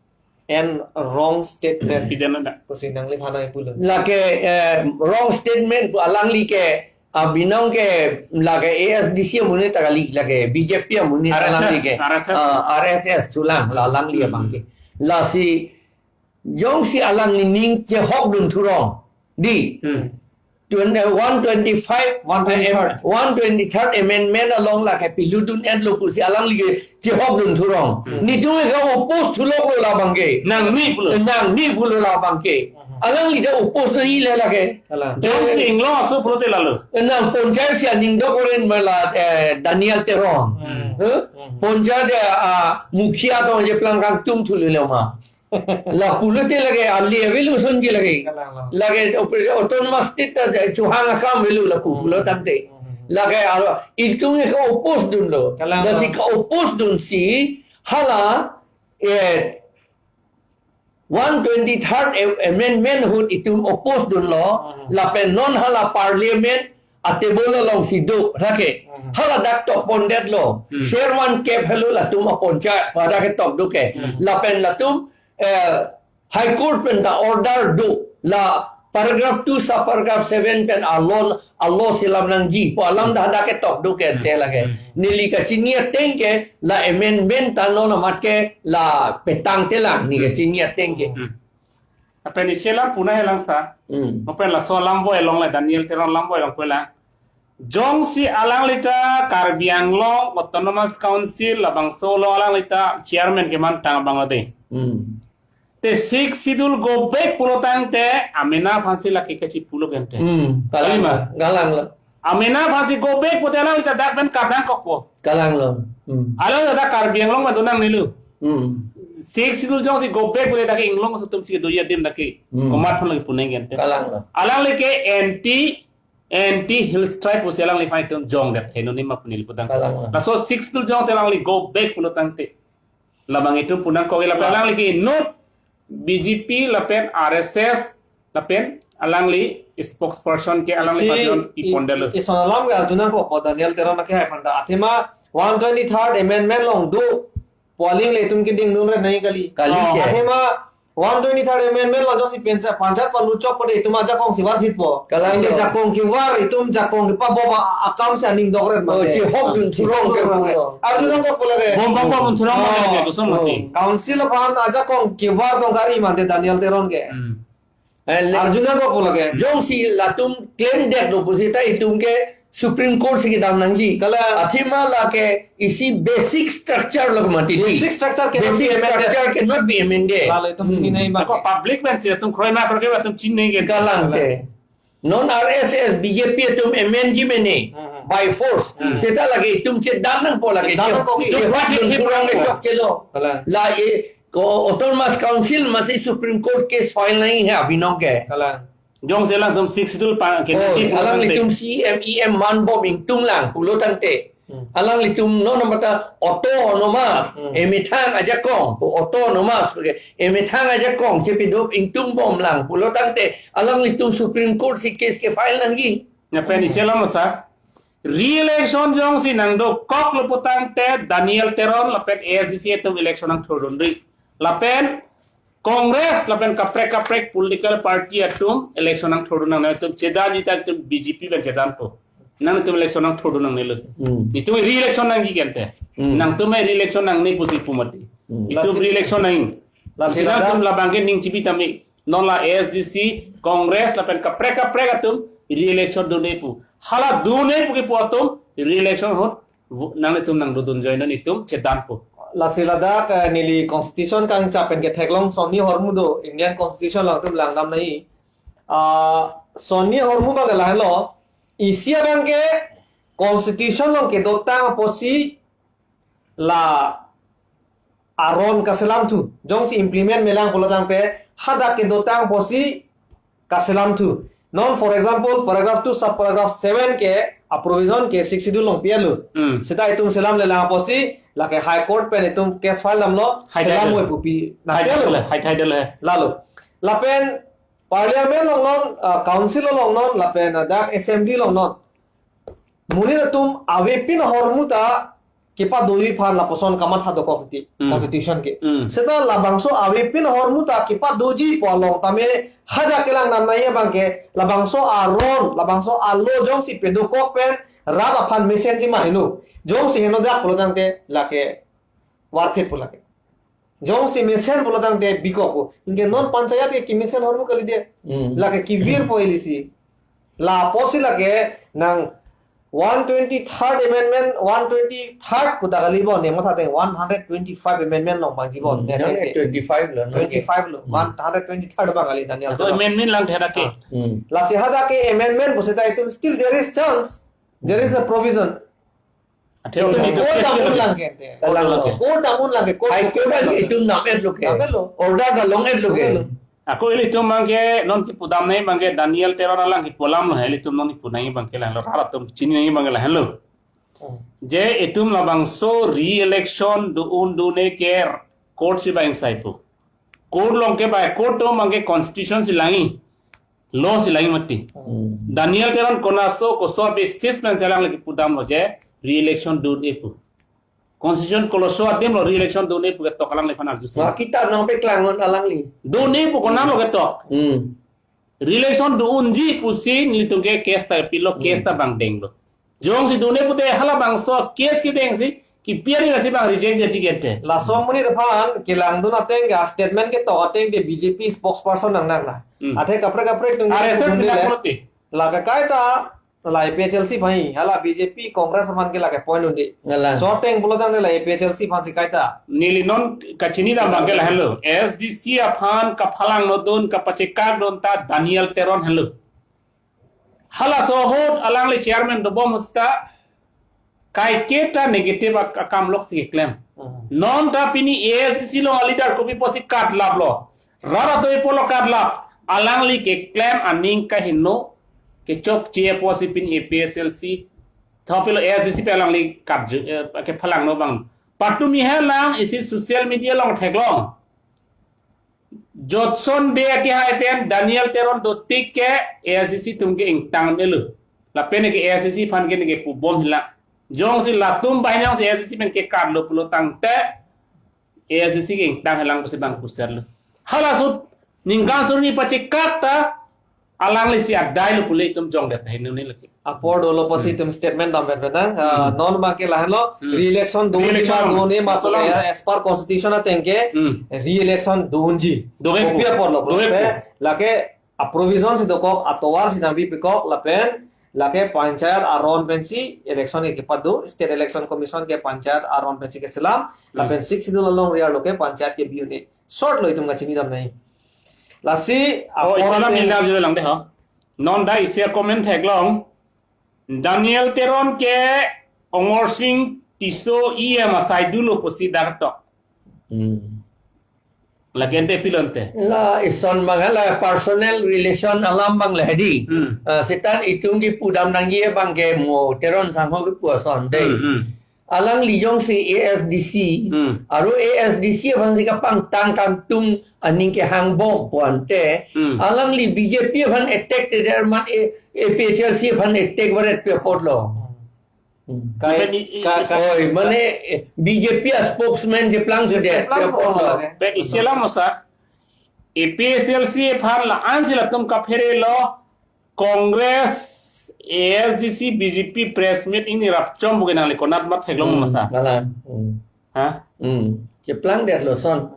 and wrong statement. Pidana da. Pusi nangliphan nangkipu lo. Lake, eh, wrong statement pu alangli ke, ah, binong ke lake A S D C amonit ta kali, lake B J P amonit R S S, alangli ke. R S S. Ah, R S S chulang, la alangli hmm. Abang ke. Lasi, jongsi alangli ning chehok dun thurong. Di. Hmm. Twen-, eh, one twenty-five, one twenty-third. Eh, one twenty-third amendment along lake pilu dun-et lo pusi alangli ke chehok dun thurong. Hmm. Netum ke oppose thulok lo labang ke. Nangne pulo. Nangne pulo labang ke. Hmm. Alangli ta oppose nangji le lake. Alam. Jongsi inglong aso pulote lalo. Nang panchayat si aning dok-oren ma la, eh, Daniel Teron. Hmm. Huh? Hmm. Panchayat, eh, ah, mukhia tong je plang kangtum thulu le ma. Lapu lote lake ali avelo ason ke lake. Kalang, kalang. Lake op-, autonomous state ta chuhang akam avelo lapu, hmm, pulo tangte. Hmm. Lake alo itum ke oppose dunlo. Kalang, lasi kalang. Ke oppose dunsi hala, eh, one twenty-third a-, amendment ahut itum oppose dunlo. Hmm. Lapen non hala parliament atable alongsi do lake. Hmm. Hala dak tokpondetlo. Hmm. Servan kep helo latum apanchayat pada ketok do ke. Hmm. Lapen latum, eh, High Court pen ta order do la paragraph two sub paragraph seven pen alon alo selam nangji pu alam dak dak ketok do ke. Hmm. Te lake. Hmm. Neli kachini ateng ke la amendment ta non amat ke la petang telang ne, hmm, kachini ateng ke. Hmm. Lapen isi alam puna helang sa. Hmm. Lapen laso alam vo elong le Daniel Teron alam vo elong pula. Jongsi alangli ta Karbi Anglong Autonomous Council labangso along alangli ta chairman keman tang abang lo de. Hmm. Te Sixth Schedule go back pulo tangte amena aphansi lake kachipulo gente. Hmm. Kali ma? Kalang lo. Amena aphansi go back pute alangli ta dak pen kadang kokpo. Kalang lo. Hmm. Alangli ta Karbi Anglong ma donang nilu. Hmm. Sixth Schedule jongsi go back pute dak inglong aso atum si do ya dim dak ke. Hmm. Komat aphan lake puneng gente. Kalang lo. Alangli ke anti, anti Hills Tribe pusi alangliphan itum jongdet he nonima pu neli putang. Kalang lo. Laso Sixth Schedule jongsi alangli go back pulo tangte. Labang itum punang kok ila, ah, alangli ke not B J P lapen R S S lapen alangli spokesperson ke alangli si pajon i-, ipondelo. Ison alam ke arjunang kok po Daniel Teron ke hai panda. Athema one twenty-third amendment along do pu aling le itum keding dun re nai kali. Kali, oh, ke. Athema one twenty-third amendment along jongsi pensa panchat palu chok pade itum ajakong si var phit po. Kalang. Inde lo. Jakong kevar itum jakong kepaboba akam si aning dokret ma. Oh, ke. Chehok dun thurong ke. Chehok dun thurong. Arjunang kok po lake. Bom bom bom thurong ma, oh, ke kosom mati. Council aphan ajakong kevar tong kari mante Daniel Teron ke. Hmm. Eh, le-, arjunang kok po lake. Jongsi latum claim detlo pusi ta itum ke Supreme Court si kedam nangji. Kalang. Athema lake isi basic structure lo mati. Basic structure cannot Basic be amended. Structure cannot be amended. Lalo itum Hmm. chinine bang. Ako public pen si atum kroima kroke atum chinine ke. Kalang ke. Non R S S B J P atum amend ji mene Hmm. by force. Hmm. Seta lake itum chedan nangpo lake. Chedan nangpo. Itum Itum pat itum kurang ke chokchelo. Kalang. La e ko Autonomous Council masi Supreme Court case file nangji ha binong ke. Kalang. Jongsi alangtum Sixth Schedule pa Oh, kena alangtum C M E M manbom ingtung lang pulo tangte. Hmm. Alanglitum non mata autonomous, Hmm. emethang ajakong, autonomous, okay. Emethang ajakong, chepi dop ingtung bom lang pulo tangte, alanglitum Supreme Court si case ke file nangji. Nya pen isi alam sa, re-election jongsi nangdokok lo putangte, Daniel Teron lapen A S D C atum election nangthurdunri. Lapen Congress lapen kaprek kaprek political party atum election nangthurdun nang atum chedan jita atum B J P pen chedanpo. Nangtum election nangthurdun nangnelo. Hmm. Itum re-election nangji kente. Hmm. Nangtum re-election nangne pusi pu mati. Hmm. Itum Lasi- re-election nang. Lasi Sila lada- atum labang ke ning chibi tame. Non la A S D C, Congress lapen kaprek kaprek atum re-election dune pu. Hala dune pu kipu atum re-election ahut vo- nanglitum nangdodun join non itum chedanpo. Lasi ladak, eh, neli constitution kangchap pen ketheklong Sonny Hormu do, Indian Constitution along atum langdam nai. Ah, Sonny Hormu bang lahenlo, isi abang ke constitution along kedotang apotsi la aron kaselamthu. Jongsi implement melang pulo tangte hadak kedotang apotsi kaselamthu. Non, for example, paragraph two, sub paragraph seven ke a provision ke Sixth Schedule along pi-etlo. Hmm. Seta itum selamle lang apotsi lake High Court pen itum case file damlo, Hai selam hai we pupi. Hai Nangpelo. Hai hai hai. Lalo. Lapen Parliament along non, uh, Council along non, lapen, uh, dak Assembly along non. Monit atum avepin ahormu ta kepadoji aphan lapuson kamatha dokok titi Hmm. Constitution ke. Hmm. Seta labangso avepin ahormu ta kepadoji pu along tame hadak kelang nam nai abang ke labangso aron, labangso alo jongsi pedokok pen rat aphan mesenji ma heno. Jongsi heno dak pulo tangte lake warphet pu lake. Jongsi mesen pulo tangte bikok pu. Anke non panchayat ke kimesen ahormu kali dia. Hmm. Lake kevirpo ilisi. Lapusi lake nang one twenty-third amendment, one twenty-third pu ta kali bo, ne matha teng one hundred twenty-five amendment along bang jibon. Hmm. Ne Nang teng twenty-five lo, nang twenty-five lo, Hmm. one hundred twenty-third bang kali Daniel. Ako amendment lang thera ke. Ah. Hmm. Lasi hadak ke amendment pu seta itum still there is chance. There is a provision. Athe Itum itu court case damun lagi. Lang ke ente. Kalang Court ke. Court damun lang ke, court High Court damun lang ke. Itum nam-etlo ke. Nam-etlo. Order ta long-etlo ke. Nam-etlo. Ako ilitum abang ke non kipu dam nai abang ke Daniel Teron alang kipu alam lo, ilitum non kipu nai abang ke lang lo, rat atum chini nai abang ke lahenlo. Hmm. Je itum labangso re-election do-un dune ke court si bang saipo. Court along ke bai court atum abang ke constitution si langji, law si langji mati. Hmm. Daniel Teron konaso koso basis pen si alangli kipu damlo je re-election do-un-e pu. Constitution koloso adim lo re-election do-un-e pu ketok alangliphan arjusi. Wah, kita nangpeklang non alangli. Do-un-e pu konat lo ketok. Hmm. Re-election do-unji pusi nelitum ke case ta pilo, case ta Hmm. bang denglo. Jongsi do-un-e pute halabangso case kedengsi kipiari lasi bang reject dia chikete. Laso amonit aphan kelangdun ateng ke statement ketok ateng ke B J P spokesperson nang nang la. Hmm. Athe kaprek kaprek tung R S S dun pinang le. Pulote. La kakai ta la A P H L C aphan, hala B J P Congress aphan ke lake point un-e. Ngalang. So ateng pulo tangte la A P H L C aphan si kaita. Neli non kachini dam abang ke lahenlo. A S D C aphan kaphalang nodun kapachekak dun ta Daniel Teron henlo. Halaso ahut alangli chairman dobom seta kaiketa negative ak-, akam lok si keklem. Hmm. Non ta pini A S D C along aleader kopi pusi katlaplo. Rara toi pulo katlap. Alangli keklem aning kaheno kechokche pusi pini A P H L C. Thopilo A S D C pen alangli kat ju-, eh, kephalang no abang. Patumi helang isi social media along theklong. Jotson Bey akehai pen Daniel Teron dotik ke A S D C atum ke ingtang melo. Lapen ke A S D C aphan ke neke pubom hila. Jongsi latum banghini jongsi A S D C pen kekatlo pulo tangte A S D C ke ingtang helang pusi bang kuser lo. Halaso ahut ningkan suri pachekak ta alangli si adai lo pule itum jongdet hai nuni lagi. Apor dolo pusi Hmm. itum statement dam vet vet nang, ah, Hmm. non abang ke lahenlo, Hmm. re-election do-un-e Re-election. Ma do-un-e ma so Solam. Ya, as per constitution ateng ke Hmm. re-election do-unji. Do-e Kopi pu. Apor lo Do-e pu. Lake a provision si dokok, atovar si nangpipikok, lapen Lake panchayat aron pensi election ke kepado, State Election Commission ke panchayat aron pensi keselam, lapen Sixth Schedule alongri arlo ke panchayat kebi un-e. Short lo itum kachinidam nangji. Lasi, oh, apor isi alam pen- inda jule lang de ho. Non da isi a-comment theklong. Daniel Teron ke Amarsing Tisso E M asai dolo pusi dak tok. Hmm. Lake ante pilo ante. La ison abang la personal relation alam abang la hedi. Hmm. Ah, seta itum kipudam nangji abang ke mo Teron sangho kepu ason de. Hmm, hmm. Alangli jongsi A S D C, Hmm. aru A S D C aphansi kapangtang kangtung aning kehang bom pu ante, Hmm. alangli B J P aphan attack te der man A-, A P H L C aphan attack varet pi apotlo. Hmm. Kai, Bukan i-, i-, kai, kai, Oi, mane, eh, B J P a-spokesman cheplang sudet, Cheplang pi apotlo. sudet. Pen isi alam masa, A P H L C aphan la-ansi latum kaphere lo, Congress, A S D C, B J P press meet ini rapchom bukan nangli konat mat theklong Hmm, masa. Galang. Hmm. Ha? Hmm. Cheplang det lo son.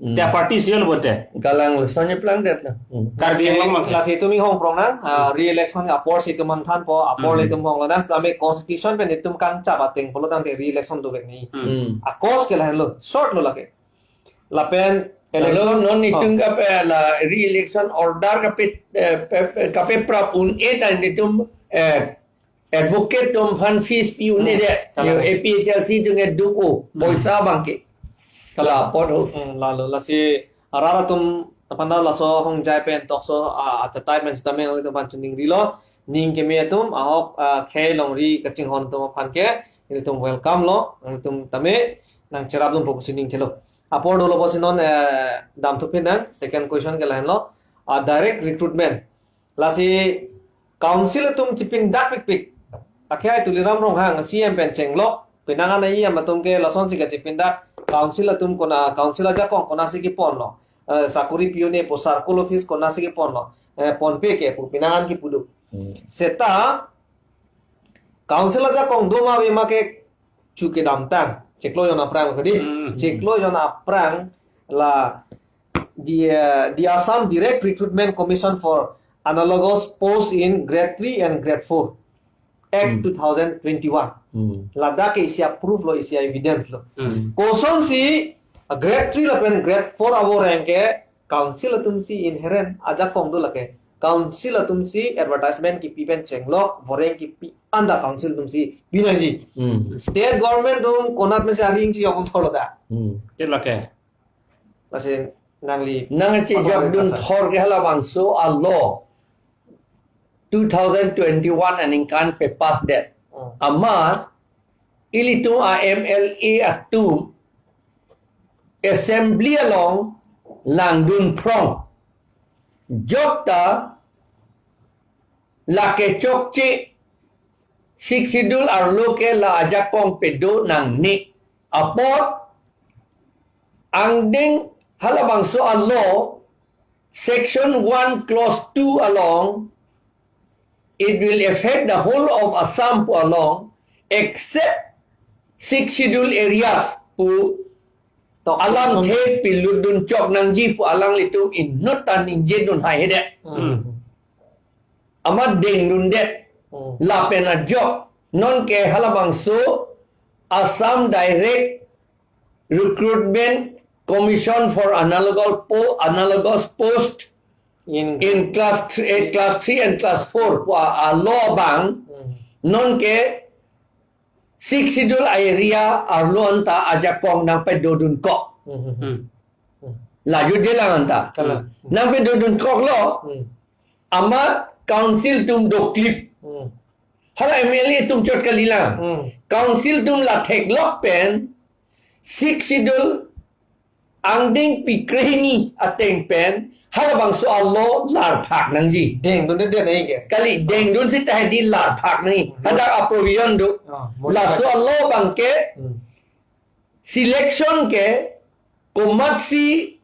Hmm. Te party sio lo bote. Galang lo son cheplang det lo. Hmm. Karbi Anglong mang. Lasi itum inghong prong nang, ah, re-election apor si itum manthan po, apor Hmm. le itum hong lo nang, sami constitution pen itum kangchap ateng pulo tangte re-election dovek nangji. Hmm. Hmm. A-cause ke lahenlo, short lo lake. Lapen Lalu election, non oh. itum kape la re-election order kape, eh, pe-, pe-, kapeprap un-e ta itum, eh, advocate atum aphan fees pi un-e Hmm, de. kalang. Yo, A P H L C atum ke duk o, Hmm. poisa abang ke. Kalang. Lapor ho. Hmm, lalu lasi arat atum aphan ta laso ahongjai pen tokso, ah, achatai pen sitame nanglitum aphan chiningrilo. Ning keme atum ahok, ah, khei longri kachinghon atum aphan ke, nelitum welcome lo, nelitum tame nangcherap dunpo pusi ning thelo. Apor dolo pusi non, eh, damthu pin nang, second question ke lahenlo. Ah, direct recruitment. Lasi council atum chipindak pikpik. Akhai Tuliram Ronghang C M pen chenglok. Penang an E M atum ke lasonsi kachipindak. Council atum kona, council ajakong konatsi keponlo. Eh, sakuri pi un-e pu circle office konatsi keponlo. Eh, ponpe ke pu penang an kipu do. Hmm. Seta council ajakong do ma ave ma ke chu kedamtang. Chiklo jon aphrang kedi. Hmm. Chiklo jon aphrang la the, uh, the Assam Direct Recruitment Commission for Analogous Post in Grade three and Grade four Act Hmm. two thousand twenty-one. Hmm. Ladak ke isi a-proof lo, isi a-evidence lo. Hmm. Kosonsi, uh, Grade three lapen Grade four avoreng ke council atumsi inherent ajakong do lake. Council atumsi advertisement kipi pen chenglok, voreng kipi anta council atumsi pi nangji. Hmm. State government atum konat pensi aring chejok thorlo da. Hmm. Ke lake. Lasi nangli Nangchejok dun thor ke halabangso a-law two thousand twenty-one aningkan pepass det. Hmm. Amat ilitum a-M L A atum assembly along langdun phrong. Jokta lake chokche Sixth Schedule arlo ke la ajakong pedo nangne apot angdeng halabangso a-law section one clause two along, it will affect the whole of Assam pu along except Sixth Schedule areas pu Tok alam son. The pilutdun chok nangji pu alanglitum inut ta ningjedun hai hedet. Hmm. Amat dengdundet. Hmm. Lapen ajok non ke halabangso Assam Direct Recruitment Commission for Analogous Po-, Analogous Post In in class three, eh, class three and class four pu a-law abang Hmm. non ke Sixth Schedule area arlo anta ajakong nangpedodun kok. Hmm. Hmm. Laju jelang anta. Kalang. Nangpedodun koklo. Hmm. Amat council atum doklip. Hmm. Hala M L A atum chot kalilang. Hmm. Council atum la theklok pen Sixth Schedule angdeng pi krehini ateng pen halabangso a-law larphak nangji. Dengdunde nangji ke. Kali dengdun seta hedi larphak nangji. Hmm. Hadak a-provision do. Ah, modify. Laso a-law abang ke Hmm. selection ke komatsi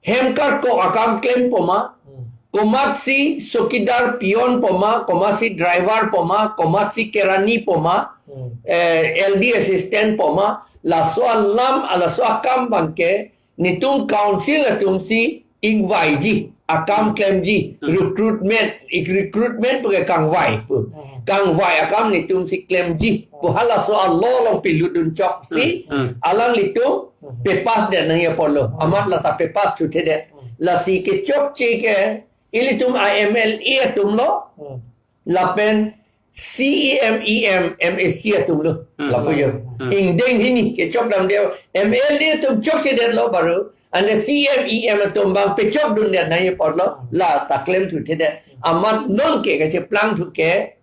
hem karkok akam klem poma, Hmm. komatsi chowkidar peon poma, komatsi driver poma, komatsi kerani poma, Hmm. eh, L D assistant poma, laso alam, laso akam abang ke, netum council atumsi ingvaiji, akam klemji, Hmm. recruitment, ik recruitment pu ke kangvai pu. Hmm. Kangvai akam netum si klemji pu halaso alo along pilutdun chok si, Hmm. Hmm. alanglitum Hmm. pepass det nangji apotlo. Hmm. Amat lata pepass thuthedet. Hmm. Lasi kechokche ke, ilitum a M L A atumlo, Hmm. lapen C E M, E M, M A C atumlo. Hmm. Lapu jo. Hmm. Ingdeng hini kechok damde, M L A atum chokchedetlo baru. Ante C E M, E M atum abang pechokdundet nangji apotlo. Lata klem thuthedet. Amat nonke kacheplang thu ke,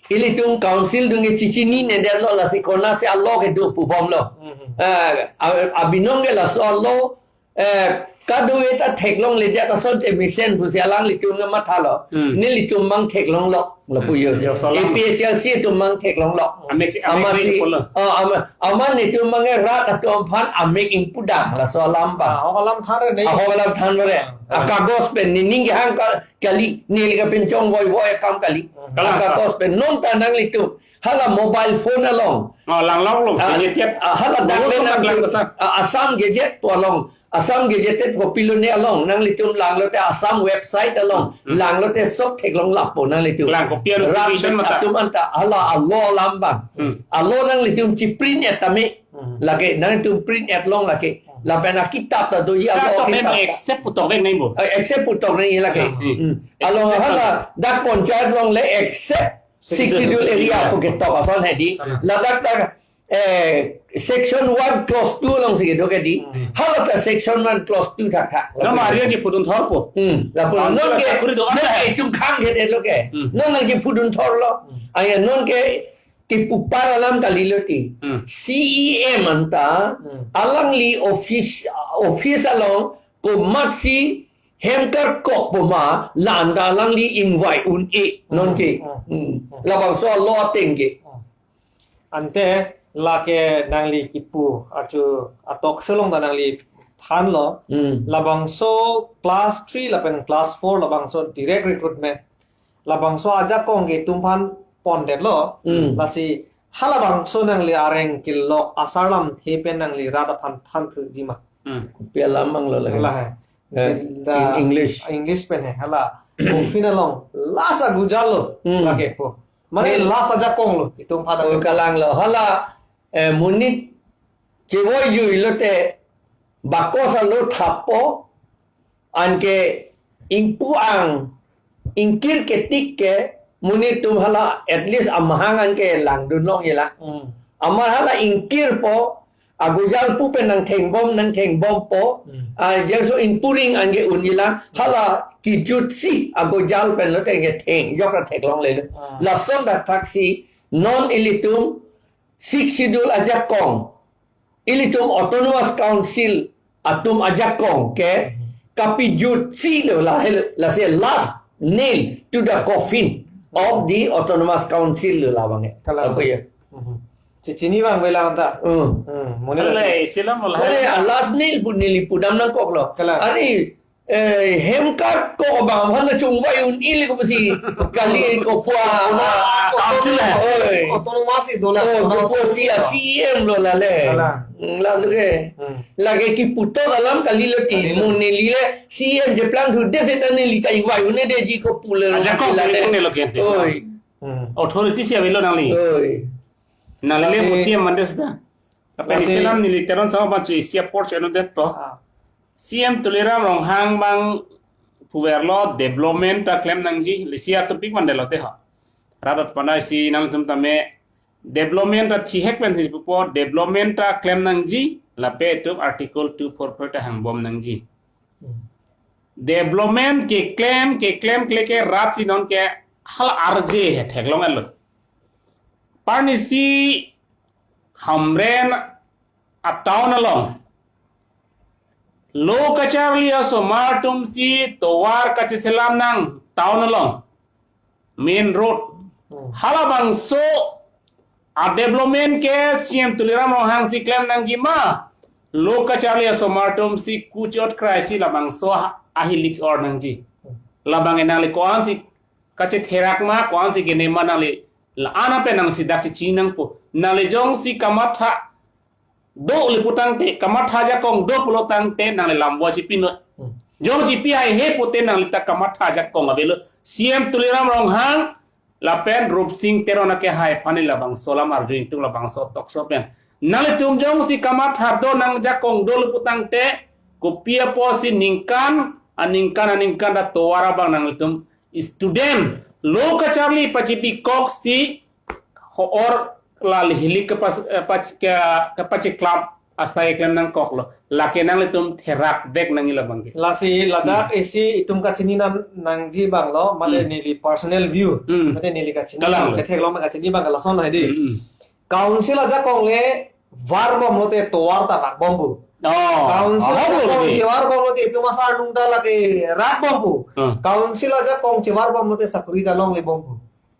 ilitum council adung ke chechinine detlo, lasi konatsi alo kedo pubomlo. Hmm. Eh, a-, abinong ke laso alo, eh, kadokave ta theklongledet asonte mesen pusi alanglitum ke mathalo. Hmm. Nelitum abang theklonglo, lapu jo. Hmm. Jo, so alam. A P H L C atum abang theklonglo. Amek, amek Amatsi, ingpulo. Ah, ama, amat netum abang ke rat atum aphan amek ingpudam, laso alam abang. Ah, ahok alam thanre nai. Ahok alam thanre. Ah, ah. Akagos pen nening kehang ka-, kali, neli kapinchong voivoi akam kali. Ah. Kalang, akagos pen non ta nanglitum hala mobile phone along. Oh, langloklo, ah, gazette. Ah, hala dak le nang lang sa. Ah, Assam Gazette pu along, Assam Gazette pu pilone along, nanglitum langlote Assam website along, Hmm. langlote sok theklong lapo nanglitum. Lang kopi anu rat division mata. Atum anta hala alo alam abang. Hmm. Alo nanglitum chiprint et tame. Hmm. Lake, nanglitum print et long lake. Hmm. Lapen akitap ta do ya alo akitap ta. Except putok vek nai bo. Eh, except putok nai lake. Hmm. Hmm. Along except hala dak ponchayat along le except Sixth Schedule area pu ketok ason hedi. Hmm. Ladak ta, eh, section one clause two alongsi kedo ke di. Hmm. Hala ta section one clause two thakthak. Nang mari aji pudun thorpo. Hmm. Lapu council nonke, sakuri do-an nonke hai. Itum khang ke lo ke. Hmm. Non nangji pudun thorlo. Hmm. Aya nonke kipupar alam kalilo ti. Hmm. C E M anta, Hmm. alangli office, office along komatsi hem karkok poma, la anta alangli ingvai un-e, Hmm. nonke. Hmm. Hmm. Labangso alo ateng ke. Hmm. Ante lake nangli kipu, achu a-talk show along ta nangli thanlo. Hmm. Labangso class three lapen class four labangso direct recruitment. Labangso ajakong ke itum aphan pondetlo. Hmm. Lasi halabangso nangli areng kelok asar lamthe pen nangli rat aphan thanthuji ma? Hmm. Kopi alam abang lo lake. Lahai. Eh, da in English. English pen he, hala. Coffin along last agujal lo, Hmm. lake ko. Mane Nel- last ajakong lo, itum aphan Oh, ajakong. Kalang lo. Hala, eh, monit chevoi jui lote bakos alo thapo, anke ingpu-ang, ingkir ketik ke, monit atum hala at least amahang anke langdun longji la. Hmm. Amar hala ingkirpo, agujal pu pen nangthengbom, nangthengbompo, Hmm. ah, jengso ingpuring anke unji la, hala kijutsi agujal pen lote ketheng, jok ta theklongle. Ah. Lason dak thaksi, non ilitum, Sixth Schedule ajakong, ilitum Autonomous Council atum ajakong ke kapijutsi lo la, lasi last nail to the coffin of the Autonomous Council lo labang ke. Kalang. Apa ya? Mhm. Chechini abang bela anta. Hmm. Hmm, mone Alai, lagi. Silam mulai. Mane, ah, last nail pu neli pudam nangkoklo. Kalang. Ari, eh, hem karkok abang aphan chungvai un-e le kopusi kali kopua, ah, council hai. Oi. Autonomous si dola. Oh, kopusi a C E M lo la le. Kalang. Hmm, lalu ke. Hmm. Lake kiputhot alam kalilo ti. Kalilo. Mo neli le C E M cheplang thudet seta neli ta ingvai un-edetji kopu le. Ajakong lake. Sini lo kente. Oi. Hmm. Authority si avelo nangli. Oi. Nangli le Lasi- mo C E M mande seta. Kapen Lasi- isilam neli Teron sama panchu isi apor cheno det to. Ah. C M Tuliram Ronghang abang puverlo development ta klem nangji, lasi a-topic mandetlo te ha. Rat aphan isi nangtum tame development ta thihek pen thiri pupo, development ta klem nangji, lapen itum Article two four four ta hangbom nangji. Hmm. Development keklem, keklem, kle ke rat si nonke hal arje he theklong elo. Parnisi Hamren a-town along lo kacharli asomar atum si tovar kacheselam nang town along. Main road. Hmm. Halabangso a-development ke C M Tuliram Ronghang si klem nangji ma? Lo kacharli asomar atum si kuchot krai si labangso a-, ahilik or nangji. Hmm. Labang enang le ko-an si kachetherak ma, ko-an si kene ma nangli la-an pen nangsi dak chechini nangpo. Nangli jongsi kamatha do le putangte, kamatha ajakong do pulotangte nangli lambo chipi non. Hmm. Jong chipi haihe pute nangli ta kamatha ajakong avelo. C M Tuliram Ronghang lapen Rupsing Teron akehai aphan labangso alam arju ingtung labangso tokso pen. Nanglitum jongsi kamatha do nangjakong do le putangte, kopi apotsi ningkan, aningkan, aningkan ta tovar abang nanglitum student lo kacharli pachipikoksi ho-or la hilik kepas-, eh, pach-, ke-, kepachiklam asai klem nangkoklo. Lake nanglitum therak bek nangji labang ke. Lasi ladak Hmm. isi itum kachini nam nangji abanglo, mate Hmm. neli personal view, Hmm. mate neli kachini Kalang. Ketheklong kachini abang lason hai di. Hmm, hmm. Council ajakong le varbom lote tovar ta varbom pu. Oh. Council Oh, ajakong oh, chevar bom lote itum asar nung ta lake rat bom pu. Hmm. Council ajakong chevar bom lote sakuri ta longle bom pu.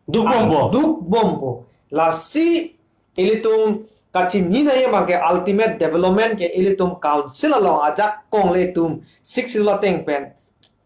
Duk bom pu. Duk bom pu. Lasi ilitum kachini nangji abang ke ultimate development ke ilitum council along ajakong le itum Sixth Schedule ateng pen,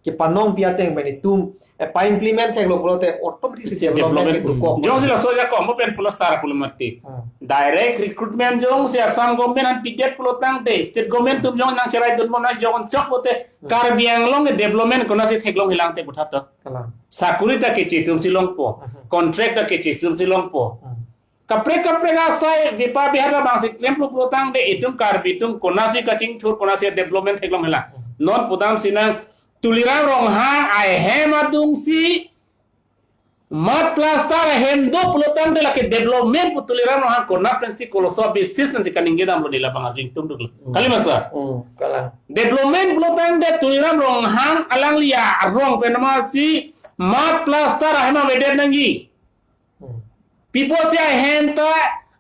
kepanongpi ateng pen itum, eh, pa-implement theklo pulote automatic si Si development development. Pudukok. Jongsi laso ajakong mo pen pulo sar pulo mati. Hmm. Direct recruitment jongsi Assam government an pidet pulotangte, state government atum jong nangcheraidun bom nang jong chok pute, Hmm. Karbi Anglong ke development konatsi theklong hilangte puthato. Kalang. Sakuri ta keche atumsi longpo. Hmm. Contract ta keche atumsi longpo. Hmm. Kaprek kaprek asai bipa bihar abangsi klem pulotangte itum Karbi atum konatsi kachingthur konatsi development theklong hilang. Non pudamsi nang Tuliram Ronghang ahem adungsi mud plaster ahem do pulotangte lake development pu Tuliram Ronghang konat pensi koloso basis pensi kaningje damlo neli labang arju ingtung duklo. Hmm. Kali ma sir? Hmm, kalang. Development pulotangte Tuliram Ronghang alangli arong pen amatsi mud plaster ahem avedet nangji. Hmm. Pi apotsi ahem ta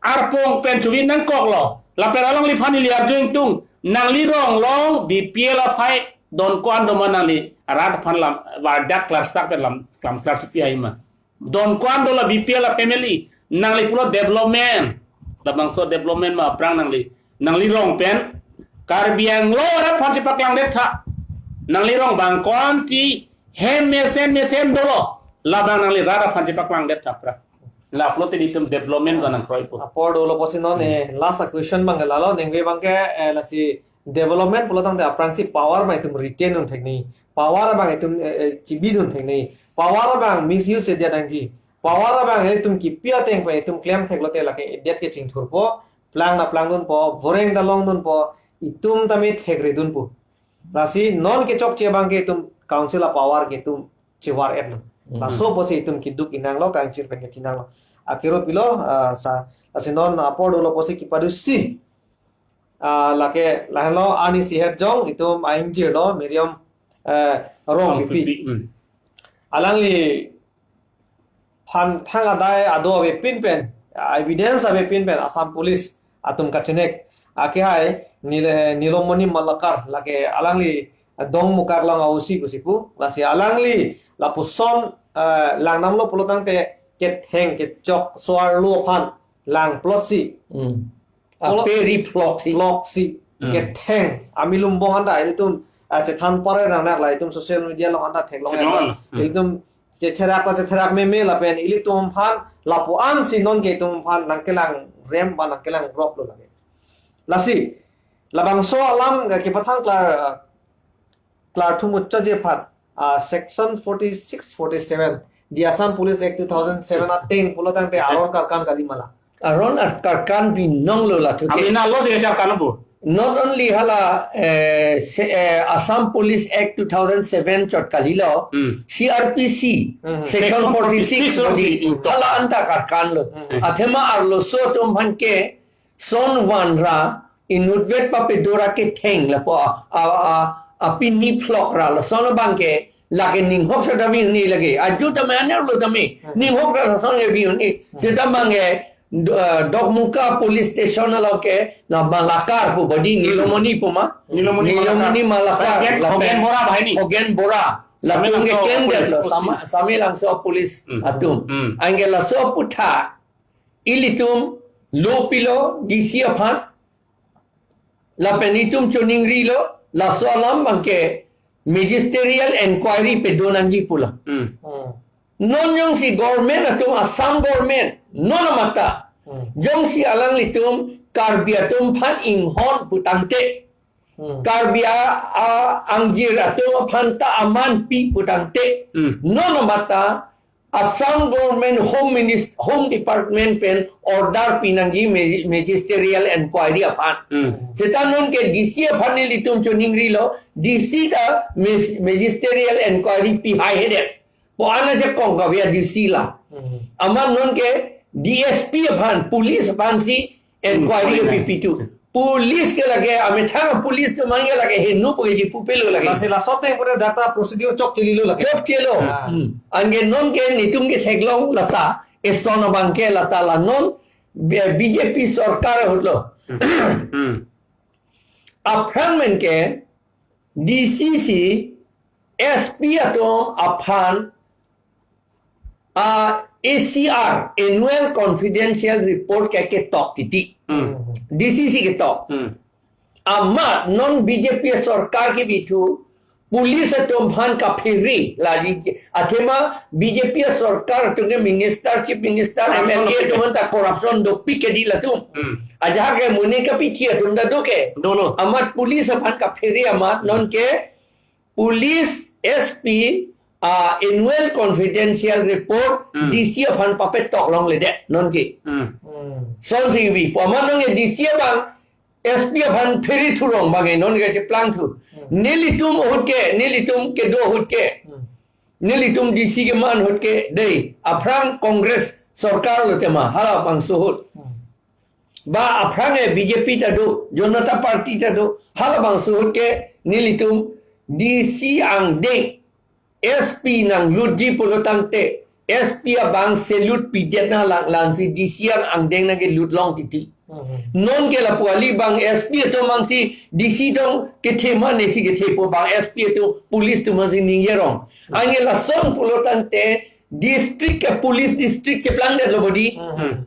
arpong pen chuvi nangkoklo. Lapen alangliphan neli arju ingtung. Nangli rong along B P L aphai don ko-an doma nangli rat aphan lam, wardak klarsak pen lam, lam klar chipi hai ma. Don ko-an dola B P L a family. Nangli pulo development. Labangso development ma aphrang nangli. Nangli rong pen Karbi Anglong arat aphan chepaklangdet tha. Nangli rong abang konatsi hem mesen mesen dolo. Labang nangli rat aphan chepaklangdet tha pra. La pulote itum development ko nangkroipo. Apor dolo pusi non, Hmm. eh, last question abang lalo ningve abang ke, eh, lasi development pulotangte aphrangsi power abang itum retain dun thekji. Power abang itum, eh, eh, chibidun thekji. Power abang misuse dia nangji. Power abang itum kipi ateng pen itum klem theklote lake idet ke chingthurpo, plang ta plangdunpo, voreng ta longdunpo, itum tame thekredunpo. Lasi non kechokche abang ke itum council a power ke itum chevar-etlo. Hmm. Laso pusi itum keduk inanglo, kangchir pen kachinanglo. Akero pilo, ah, sa, lasi non apor dolo pusi kepadusi. Ah, lake, lahenlo ani sihet jong, itum aingjirlo, Miriam, eh, Rongpipi. Rongpipi, hmm. Alangli phan thang adai ado avepin pen, evidence avepin pen, Assam Police atum kachenek. Akehai, Nil-, Nilomoni Malakar, lake alangli Dongmukak along a-O C pusi pu, lasi alangli lapuson, eh, langdamlo pulotangte ketheng kechok so-arlo aphan lang plotsi. Hmm. Plot-, Aperi ploksi. Ploksi. Hmm. Ketheng. Ami lumbong anta ilitum, ah, chethan pare nang nak la itum social media along anta theklong. Theklong. Hmm. Ilitum chetherak ta chetherak meme lapen ilitum aphan lapu-ansi non ke itum aphan nangkelang rem ba nangkelang rop lo lake. Lasi, labangso alam ke kepathan klar, klarthum ucha je aphan, ah, section forty-six, forty-seven, the Assam Police Act two thousand seven ateng pulotangte aron karkan kali ma la. Aron ar-, karkan binong lo la thu ke. Ami na lo sih kacharkan bu. Not only hala, eh, se-, eh, Assam Police Act two thousand seven chot kalilo, Hmm. C R P C, Hmm. section Section forty-six forty-six lo bodi, si, hmm. Hala anta karkan lo. Hmm. Athema arloso atum aphan ke, son vanra, inutvet papedo ra ketheng lapu a, a, a, apini phlok ra lason abang ke, lake ninghok seta vini lake. Aju tame aner lo tame, Hmm. ninghok ra lason ke vini. Hmm. Seta abang ke, Do-, eh, Dokmoka Police Station along ke, la Malakar pu bodi, Hmm. Nilomoni pu ma? Nilomoni Nilomoni Malakar. Malakar. Hogen, lapen Hogen Bora bahini. Hogen Bora. Same Latum ke langso kendel police lo, posi. Sama, same langso police Hmm. atum. Hmm. Anke laso aphuthak, ilitum lo pilo D C aphan, lapen itum choningrilo, laso alam abang ke magisterial inquiry pedo nangji pulo. Hmm. Hmm. Non jongsi government atum, Assam government, non amata. Hmm. Jongsi alanglitum Karbi atum aphan inghon putangte, Hmm. Karbi a, a, angjir atum aphan ta aman pi putangte, Hmm. non amat ta Assam Government Home Minist-, Home Department pen order pinangji magi-, magisterial inquiry aphan. Hmm. Seta nonke D C aphan nelitum choningrilo, D C ta mis-, magisterial inquiry pihaihedet. Pu an ajakong kave a D C la. Hmm. Amat nonke D S P aphan, police aphansi inquiry Hmm. kepipi tu. Police ke lake, amethang police atum abang ke lake heno pu keji pupelo lake. Lasi laso ateng pura data procedure chokchelo lake. Chokchelo. Ah. Hmm. Anke nonke nelitum ketheklong lata, eson abang ke lata la non, B-, B J P sorkar ahut lo. Hmm. Aphrang pen ke D C si S P atum aphan, ah, A C R, Annual Confidential Report ke ketok titi. Hmm. D C si ketok. Hmm. Amat non B J P sorkar kebi thu, police atum aphan kaphere, la, athema B J P sorkar atum ke minister, chief minister, Corruption M L A dopik ke. Atum ta corruption dopik ke di latum. Hmm. Ajahak ke money kapithi atum ta do ke. Dolo. Amat police aphan kaphere amat nonke police S P, ah, annual confidential report Hmm. D C aphan papetok longledet nonke. Hmm. Hmm. Son singvi, pu amat nonke D C abang S P aphan phere thurong abang ke nonke cheplang thu. Hmm. Nelitum ahut ke, nelitum kedo ahut ke. Hmm. Nelitum D C keman ahut ke, dei, aphrang Congress sorkar lo tema, halabangso ahut. Hmm. Ba aphrang ke B J P ta do, Janata Party ta do, halabangso ahut ke nelitum D C angdeng S P nanglutji pulo tangte, S P abang salute pidet nanglang, lasi D C ang angdeng nangkelut long titi. Mhm. Nonke lapu kali, bang S P atum abangsi D C atum kethe mane si kethepo, bang S P atum police atum abangsi ningje rong. Anke lason pulo tangte district ke police district cheplangdetlo bodi. Mhm.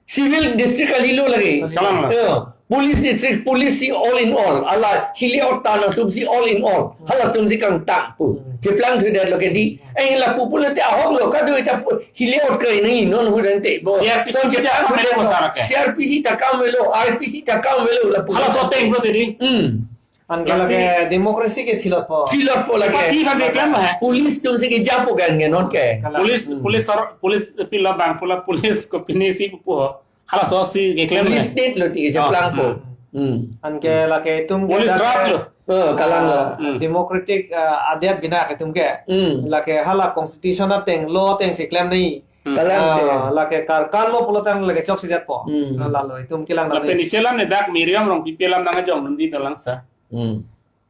Civil district kalilo lagi. Kalang la. Eh, police district, police si all in all. Hala hile ot tan atum si all in all. Halatum si kangtang pu. Hmm. Cheplang thudetlo ke di. Eh, lapu pulote ahok lo, kado ita pu-, hile ot kre nangji non ahut ante bo. C R P C Son kita kita kamelo ko sara ke. C R P C ta kamelo, R P C ta kamelo lapu. Halaso ateng pulote di. Hmm. Anke lasi lake democracy ke thilotpo. Thilotpo lake. Pati bang keklem hai. Police atum si kejapo kan nge nonke. Kalang. Police, Hmm. police sar-, police pila bang pula police kopine si pupo. Halaso si keklem Police hai. State lo ti Oh, keplangpo. Hmm. Hmm. Anke lake itum ke Police dak ras ke, lo. Oh, kalang lo. ah, Hmm. Democratic, ah, adet bina ke itum ke. Hmm. Lake hala constitution ateng, law ateng si klem nangji. Hmm. Kalang Ah, te. Lake karkan lo pulo tang lake chokchedetpo. Hmm. Ah, lalo itum kelang Lapen nangji. Isi alam ne dak Miriam Rongpipi alam nangkejong dunji dolang sa. Hmm.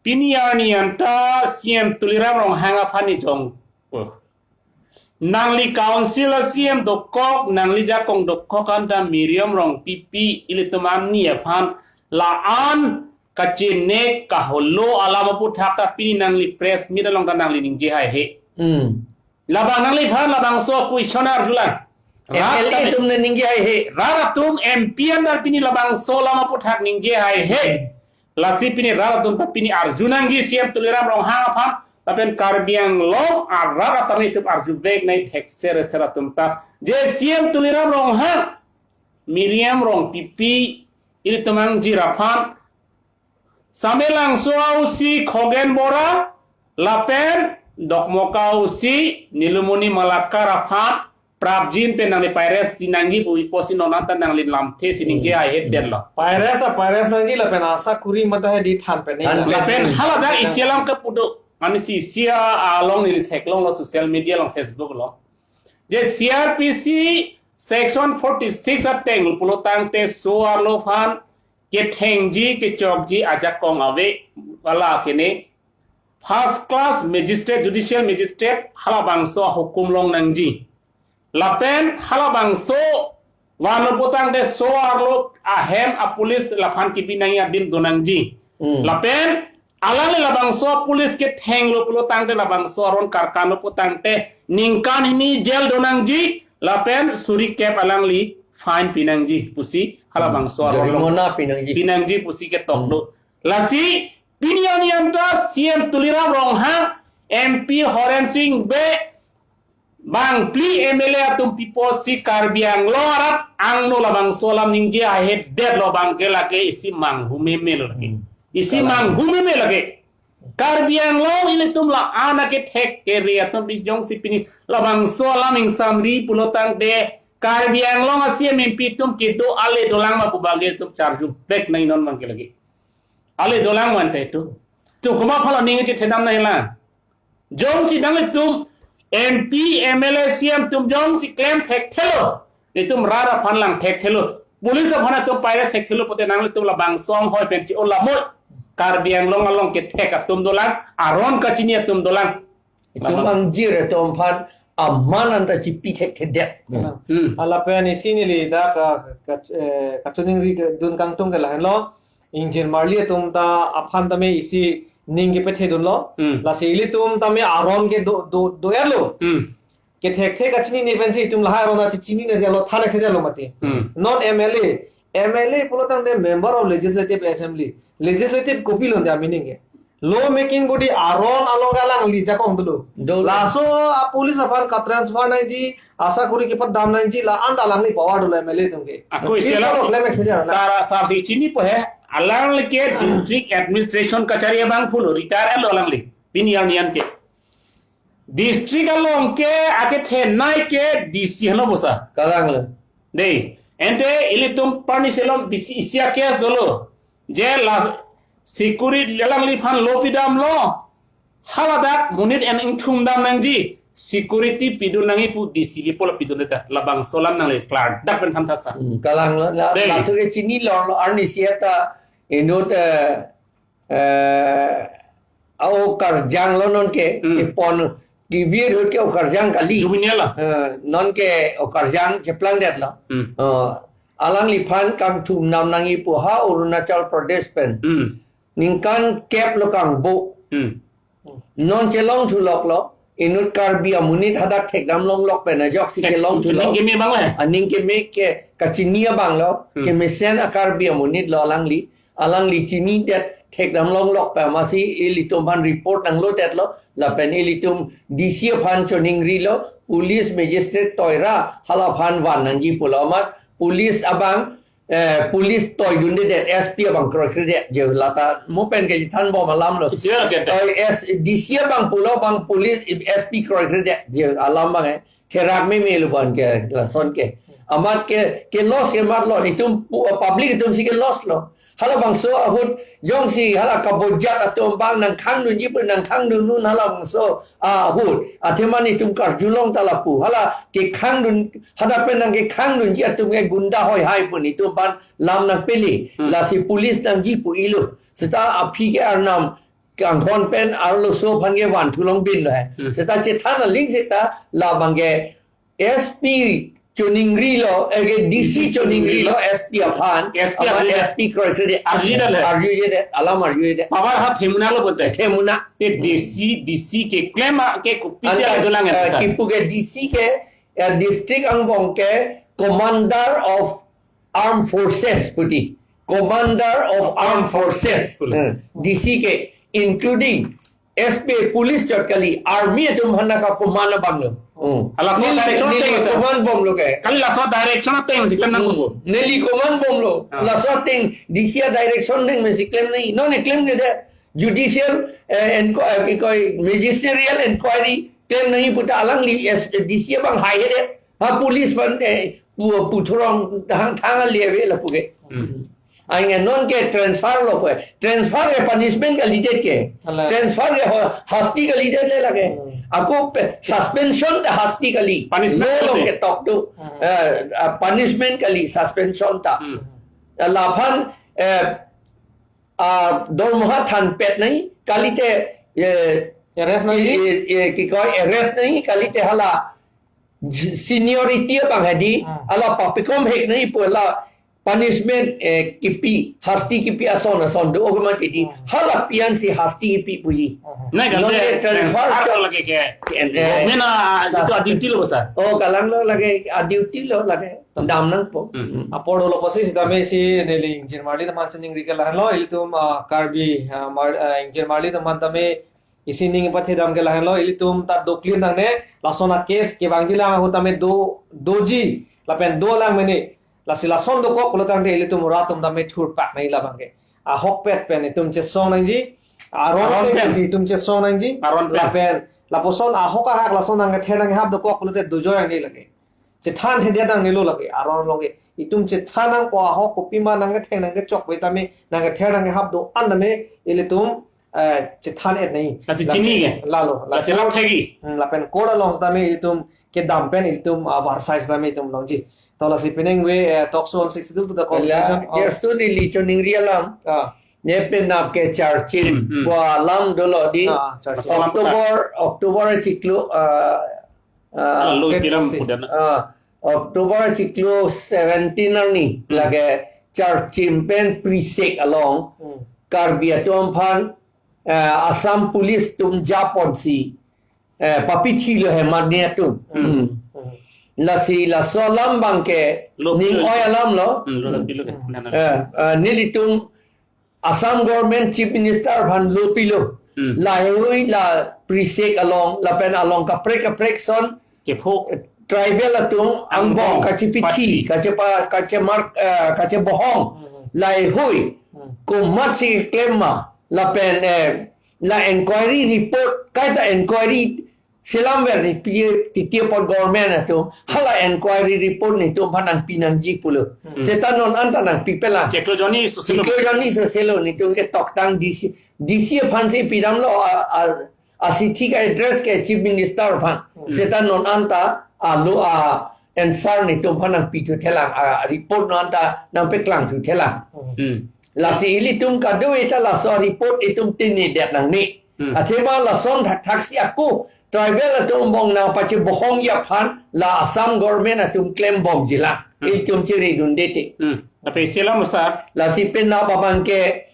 Pini arni anta C M Tuliram Ronghang aphan ni jong. Oh. Nangli council a C M dokok, nangli jakong dokok anta Miriam Rongpipi ilitum arni aphan la-an kachenek kaholo alam aputhak ta pini nangli press meet along ta nangli ningje haihe. Hmm. Labang nangliphan labangso question arjulang. Rat M L A kami atum ne ningje haihe. Rat atum M P andar pini labangso alam aputhak ningje haihe. Lasi pini rat atum ta pini arju nangji C M Tuliram Ronghang aphan. Lapen Karbi Anglong arat atum itum arjuvek nai thek ser ser atum ta. Je C M Tuliram Ronghang, Miriam Rongpipi, ilitum angjir aphan Samelangso a-O C Khogen Bora, lapen Dokmoka a-O C Nilumoni Malakar aphan prapjin pen nangli pairet si nangji pu ipo si non anta nangli lamthe si ningje Hmm. haihedet lo. Pairet sa pairet nangji lapen asa kuri mata he di than pen Than nangji. Lapen pen. Haladak isi alam kepu do. Ani si isi along neli theklong lo social media along Facebook along. Je C R P C section forty-six ateng pulo tangte so-arlo aphan kethengji kechokji ajakong ave, hala kene first class magistrate, judicial magistrate, halabangso ahukum long nangji. Lapen halabangso vanlo putangte so-arlo ahem apolice laphan kipi nangji adim do nangji. Hmm. Lapen alangli labangso police kethenglo pulo tangte labangso aron karkanlo putangte ningkan hini jail do nangji lapen suri kep alangli fine pi nangji pusi halabangso Hmm. Aron Jarimana pi nangji. Pi nangji pusi ketok do. Hmm. Lasi pini arni anta C M Tuliram Ronghang, M P Horen Sing Bey, Bangphli M L A atum pipo si Karbi Anglong arat angno labangso alam ningje ahedet lo abang ke lake isi manghumeme lo lake. Hmm. Isi manghumeme lake. Karbi Anglong ilitum la-an akethek kere atum bis jongsi pini labangso alam ingsamri pulo tangte Karbi Anglong a-C M M P atum kedo ale dolang ma pu abang ke atum charju vek nai non abang ke lake. Ale dolang mante atum. Tu komat aphan lo ning chethedam nai la. Jongsi nanglitum M P, M L A, C M atum jongsi klem thekthelo, itum rat aphan lang thekthelo, police aphan atum pairet thekthelo pute nanglitum labangso anghoi pen chi-o lamoi. Karbi Anglong along kethek atum dolang, aron kachini atum dolang. Itum angjir atum aphan aman anta chipi thekthedet. Hmm. Lapen isi neli dak ka, ka, eh, kachiningri dun kangtung ke lahenlo. Ingjir marli atum ta aphan tame isi ning kepethedunlo. Hmm. Lasi ilitum tame aron ke do, do, do-erlo. Hmm. Kethekthek kachinine pensi itum lahai aron ta chichinine detlo, thana khe detlo mati. Hmm. Non M L A, M L A pulo tangte Member of Legislative Assembly. Legislative kopilo dia meaning ke. Law making body aron along alangli jakong dolo. Dolo. Laso a-police aphan ka-transfer nangji, asakori kepadam nangji la-an ta alangli power dolo M L A atum ke. Ako isi alang. Klem khejana. Sar, sar si chinipo he. Alangli ke district administration kachari abang pulo, retire lo alangli. Pini arni an ke. District along ke akethenei ke D C helo bosa. Kalang le. Dei, ante ilitum parni selom D C isi a-case dolo. Je la security alangliphan law pidamlo. Haladak monit en ingthumdam nangji. Security pidun nangji pu D C ke pulo pidunde ta. Labangso alam nangle klardak pen than thasa. Hmm, kalang la, la, dei. Latum ke chinilo, lo arnisi ta inut, eh, eh, a-okarjang lo nonke, hmm, kepon, kevir ahut ke okarjang kali. Juvenile lo. Eh, nonke okarjang cheplangdetlo. Hmm. Eh, alangliphan kangthumdam nangji pu ha Arunachal Pradesh pen. Hmm. Ningkan kep lo kangbo. Hmm. Non chelongthulok lo, inut Karbi amonit hadak thekdam longlok pen ajoksi thek-, chelongthulok. Aning keme abang le? Aning keme ke kachini abang lo, hmm, kemesen a-Karbi amonit lo alangli, alangli chinidet thekdam longlok pen amatsi ilitum aphan report nanglodetlo, lapen ilitum D C aphan choningrilo, police magistrate toira halaphan van nangji pulo amat, police abang eh, police toidundedet, S P abang kroikredet, je lata mo pen kachethanbom alam lo. Isi lo ke te. Eh, S, D C abang pulo abang police, S P kroikredet, je alam abang, eh, therak meme lo abang ke, lason ke. Amat ke, ke loss ke mat lo, itum pu-, public itum si ke loss lo. Halabangso ahut, jongsi hala kabojat atum abang nangkhangdunji pu nangkhangdun non halabangso ahut. Athema nelitum karjulong ta lapu. Hala kekhangdun, hadak pen nangkekhangdunji atum ke gunda hoihai pu nelitum aphan lam nangpele. Hmm. Lasi police nangji pu-ilo. Seta aphi ke arnam kangkhon pen arloso aphan ke vanthulong binlo he. Hmm. Seta chethan aling seta labang ke S P choningrilo, eh, ke D C choningrilo, S P aphan, S P aphan, arjujedet. S P kroikredet. Arjujedet le. Arjujedet, alam arjujedet. Power ha themuna lo bonta. Themuna. Te D C, D C keklem ke kopisi anta, dolang, eh, sir? Kipu ke D C ke, eh, district angbong ke Commander of Armed Forces puti. Commander of Armed Forces. Armed Forces. Hmm. D C ke, including S P, police chot kali, army atum aphan nangka-command abang lo. Hmm. Laso neli, direction neli ateng, sir, command bomlo ke. Kali laso direction ateng si klem nangkok. Hmm. Neli command bomlo. Ah. Laso ateng D C a-direction ateng si klem nangji. Non ne klemkledet. Judicial, eh, enqu-, eh, kikoi magisterial inquiry klem nangji puta alangli S-, D C abang haihedet. Ha police aphan, eh, pu-, puthurong thang, thang ale ave lapu ke. Hmm. Anke non ke transfer lo pu. Transfer ke punishment kalidet ke. Ala. Transfer ke ho-, hasti kalidet le lake. Hmm. Ako pe-, suspension ta hasti kali. Punishment lo kalidet. Ke tok tu. Hmm. Eh, ah, punishment kali, suspension ta. Hmm. Laphan, eh, ah, dormoha thanpet nangji, kalite, eh, arrest nangji? Eh, eh, eh, kikoi arrest nangji, kalite hala seniority abang hedi, hmm, hala papikom hek nangji pu hala punishment, eh, kipi, hasti kipi ason ason do, oke mati di, hmm, hala pi-an si hasti kipi puji. Hmm. Nai kan non de, de transfer transfer chot lake ke. Ke, eh, government a, sas-, itu a-duty lo, sir. Oh, kalang lo lake, a-duty lo lake. Dam nangpo. Hmm. Apor lo posi sitame si neli ingjir marli atum aphan chiningri ke lahenlo, ilitum, ah, Karbi, ah, mar-, ah, ingjir marli atum aphan tame Isi ning pathedam ke lahenlo, ilitum ta doklin nangne, lason a-case kevangjilang ahut tame do, doji, lapen dolang mene, lasi lason dokok pulo tangte ilitum rat atum tame thurpak nangji labang ke. Ahokpet pen itum chesong nangji, aron Aron pen pen. Lasi itum chesong nangji, Aron pen. Lapen, lapuson ahok ahak lason nangkether nangkehap dokok pulote dojoi nangji lake. Chethan hedia nangnelo lake, aron along ke. Itum chethan nangpo ahok kopima nangketheng nangkechok pu tame, nangkether nangkehap do-an tame, ilitum, eh, chethan et nangji. Lasi chini ke? Lalo, Lasi lalo. Lap thegi. Hmm, lapen court along tame ilitum kedam pen ilitum, ah, varsai tame itum longji. To lasi penang ve, eh, talk show on sixty-two to the Constitution. Pala, of Gerson ili choningri alam. Ah. Ne penap ke charchim. Hmm, hmm. Bua alam dolo di. Ah, charchim. Masalah October, October chiklo, ah, ah, Lalu Great kiram Council. Kudan. Ah, October chiklo seventeen arni. Hmm. Lake charchim pen prisek along. Hmm. Karbi atum aphan, ah, Assam Police atum japonsi, eh, papithilo hemat ni atum. Hmm. Hmm. Hmm. Lasi laso alam abang ke Lo ning pilo. Oi alamlo. Hmm, lo pilo ke. Hmm. Nana. Eh, eh, nelitum Assam government chief minister aphan lo pilo. Hmm. Laheihui la prisek along, lapen along kaprek kaprek ason Kepho. Tribal atum angbong Angbong. Kachepithi, Pathi. Kachepa, kachemark, eh, kachebohong. Hmm. Laheihui. Hmm. Komatsi keklem ma, lapen, eh, la inquiry report, kaita inquiry selam ver ni pi, titi apot government atum, hala inquiry report nelitum aphan nangpi nangji pulo. Hmm. Seta non anta nangpipelang. Chiklo jonni soselo. Chiklo jonni soselo nelitum ketoktang D C, D C aphansi pidamlo a, a, asithi ka-address ke chief minister aphan. Hmm. Seta non anta alo a-answer nelitum aphan nangpithuthelang, a-report non anta nangpeklangthuthelang. Hmm. Hmm. Lasi ilitum kadokave ta laso report itum tinidet nangne. Hmm. Athema lason thakthaksi ako tribal atum angbong nangpachebohongji aphan la Assam government atum klembomjilang. Hmm. Ilitum chiridunde te. Hmm. Tapi isi alam sir. Lasi penap abang ke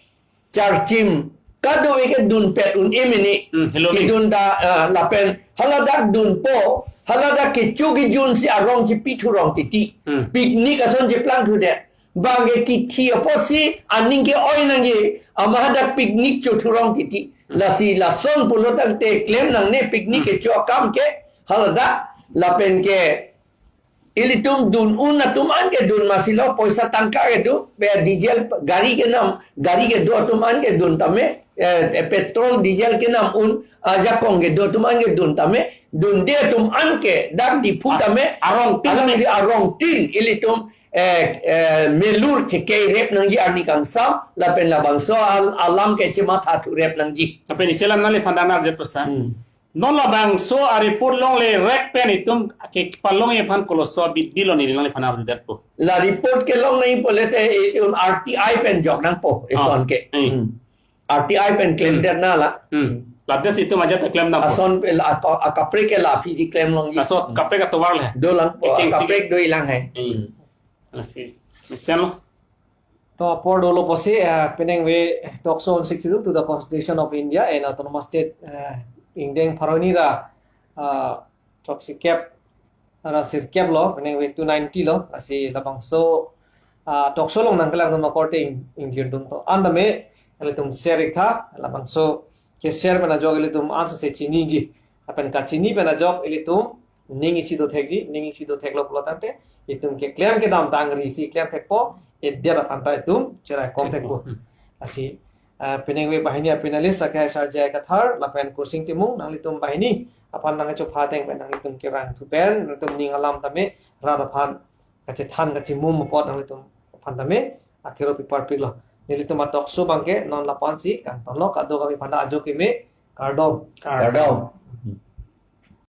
charchim kadokave ke dunpet un-e mene. Hmm, hello, kedun ta, ah, lapen haladak dunpo, haladak kecho kejunsi arong chepithurong titi. Hmm. Picnic ason cheplangthudet. Bang ke kithi apotsi aning ke-oi nangji, amat hadak picnic chothurong titi. Hmm. Lasi lason pulo tangte klem nangne picnic Hmm. Kecho akam ke, haladak lapen ke ilitum dun un atum an ke dun masilo, poisa tangka kedo, be diesel gari kenam, gari kedo atum an ke dun tame, eh, eh, petrol diesel kenam un, ajakong kedo atum an ke dun tame, dunde atum an ke dak Diphu A-, tame, arongtin alangli tame. Arongtin ilitum, eh, eh, melur chekerep nangji arni kangsam, lapen labangso al-, alam ke chemathathu rep nangji. Lapen isi alam nangliphan nangnar jet pasa. Hmm. Non labangso a-report longle rek pen itum kepalongji aphan koloso abidi lo neli nangliphan nangnar jet po. La report kelong nangji pulote itum R T I pen jok nangpo, Ah. Eson ke. Eh. Hmm. R T I pen klem Hmm. det na la. Hmm. Ladak itum ajat klem nangpo. Ason pe la, a, a, kaprek ke la P G klem longji. Laso Hmm. kaprek atovar le. Dolang po, Kecheng si. Kaprek dolang he. Hmm. Lasi. Mesen lo. To apor dolo pusi, eh, penang ve talk show on sixty-two to the Constitution of India and Autonomous State, eh, ingdeng pharo hini ra, ah, throksi kep ra sirkep lo, penang ve two ninety lo, lasi labangso, ah, talk show along nangkelang atum akorte ing, ingjir atum to. An tame, ilitum share ik tha, labangso ke-share pen ajok ilitum anso se chiniji. Lapen kachini pen ajok ilitum ning isi dothekji, ning isi dotheklo pulo tangte, itum keklem kedam tangri isi klem thekpo, edet aphan ta itum cheraikom thekpo. Hmm. Lasi, ah, penang ve banghini a-panelist, akhai Sir J I Kathar, lapen Kursing Timung, nanglitum banghini aphan nangchopha ateng pen nanglitum kerangthu pen, nanglitum ning alam tame, rat aphan kachethan kachimum apot nanglitum aphan tame, akero piparpiklo. Nelitum a-talk show abang ke non la-an si kangtonlo, kadokave aphan ta ajo keme, kardom. Kardom.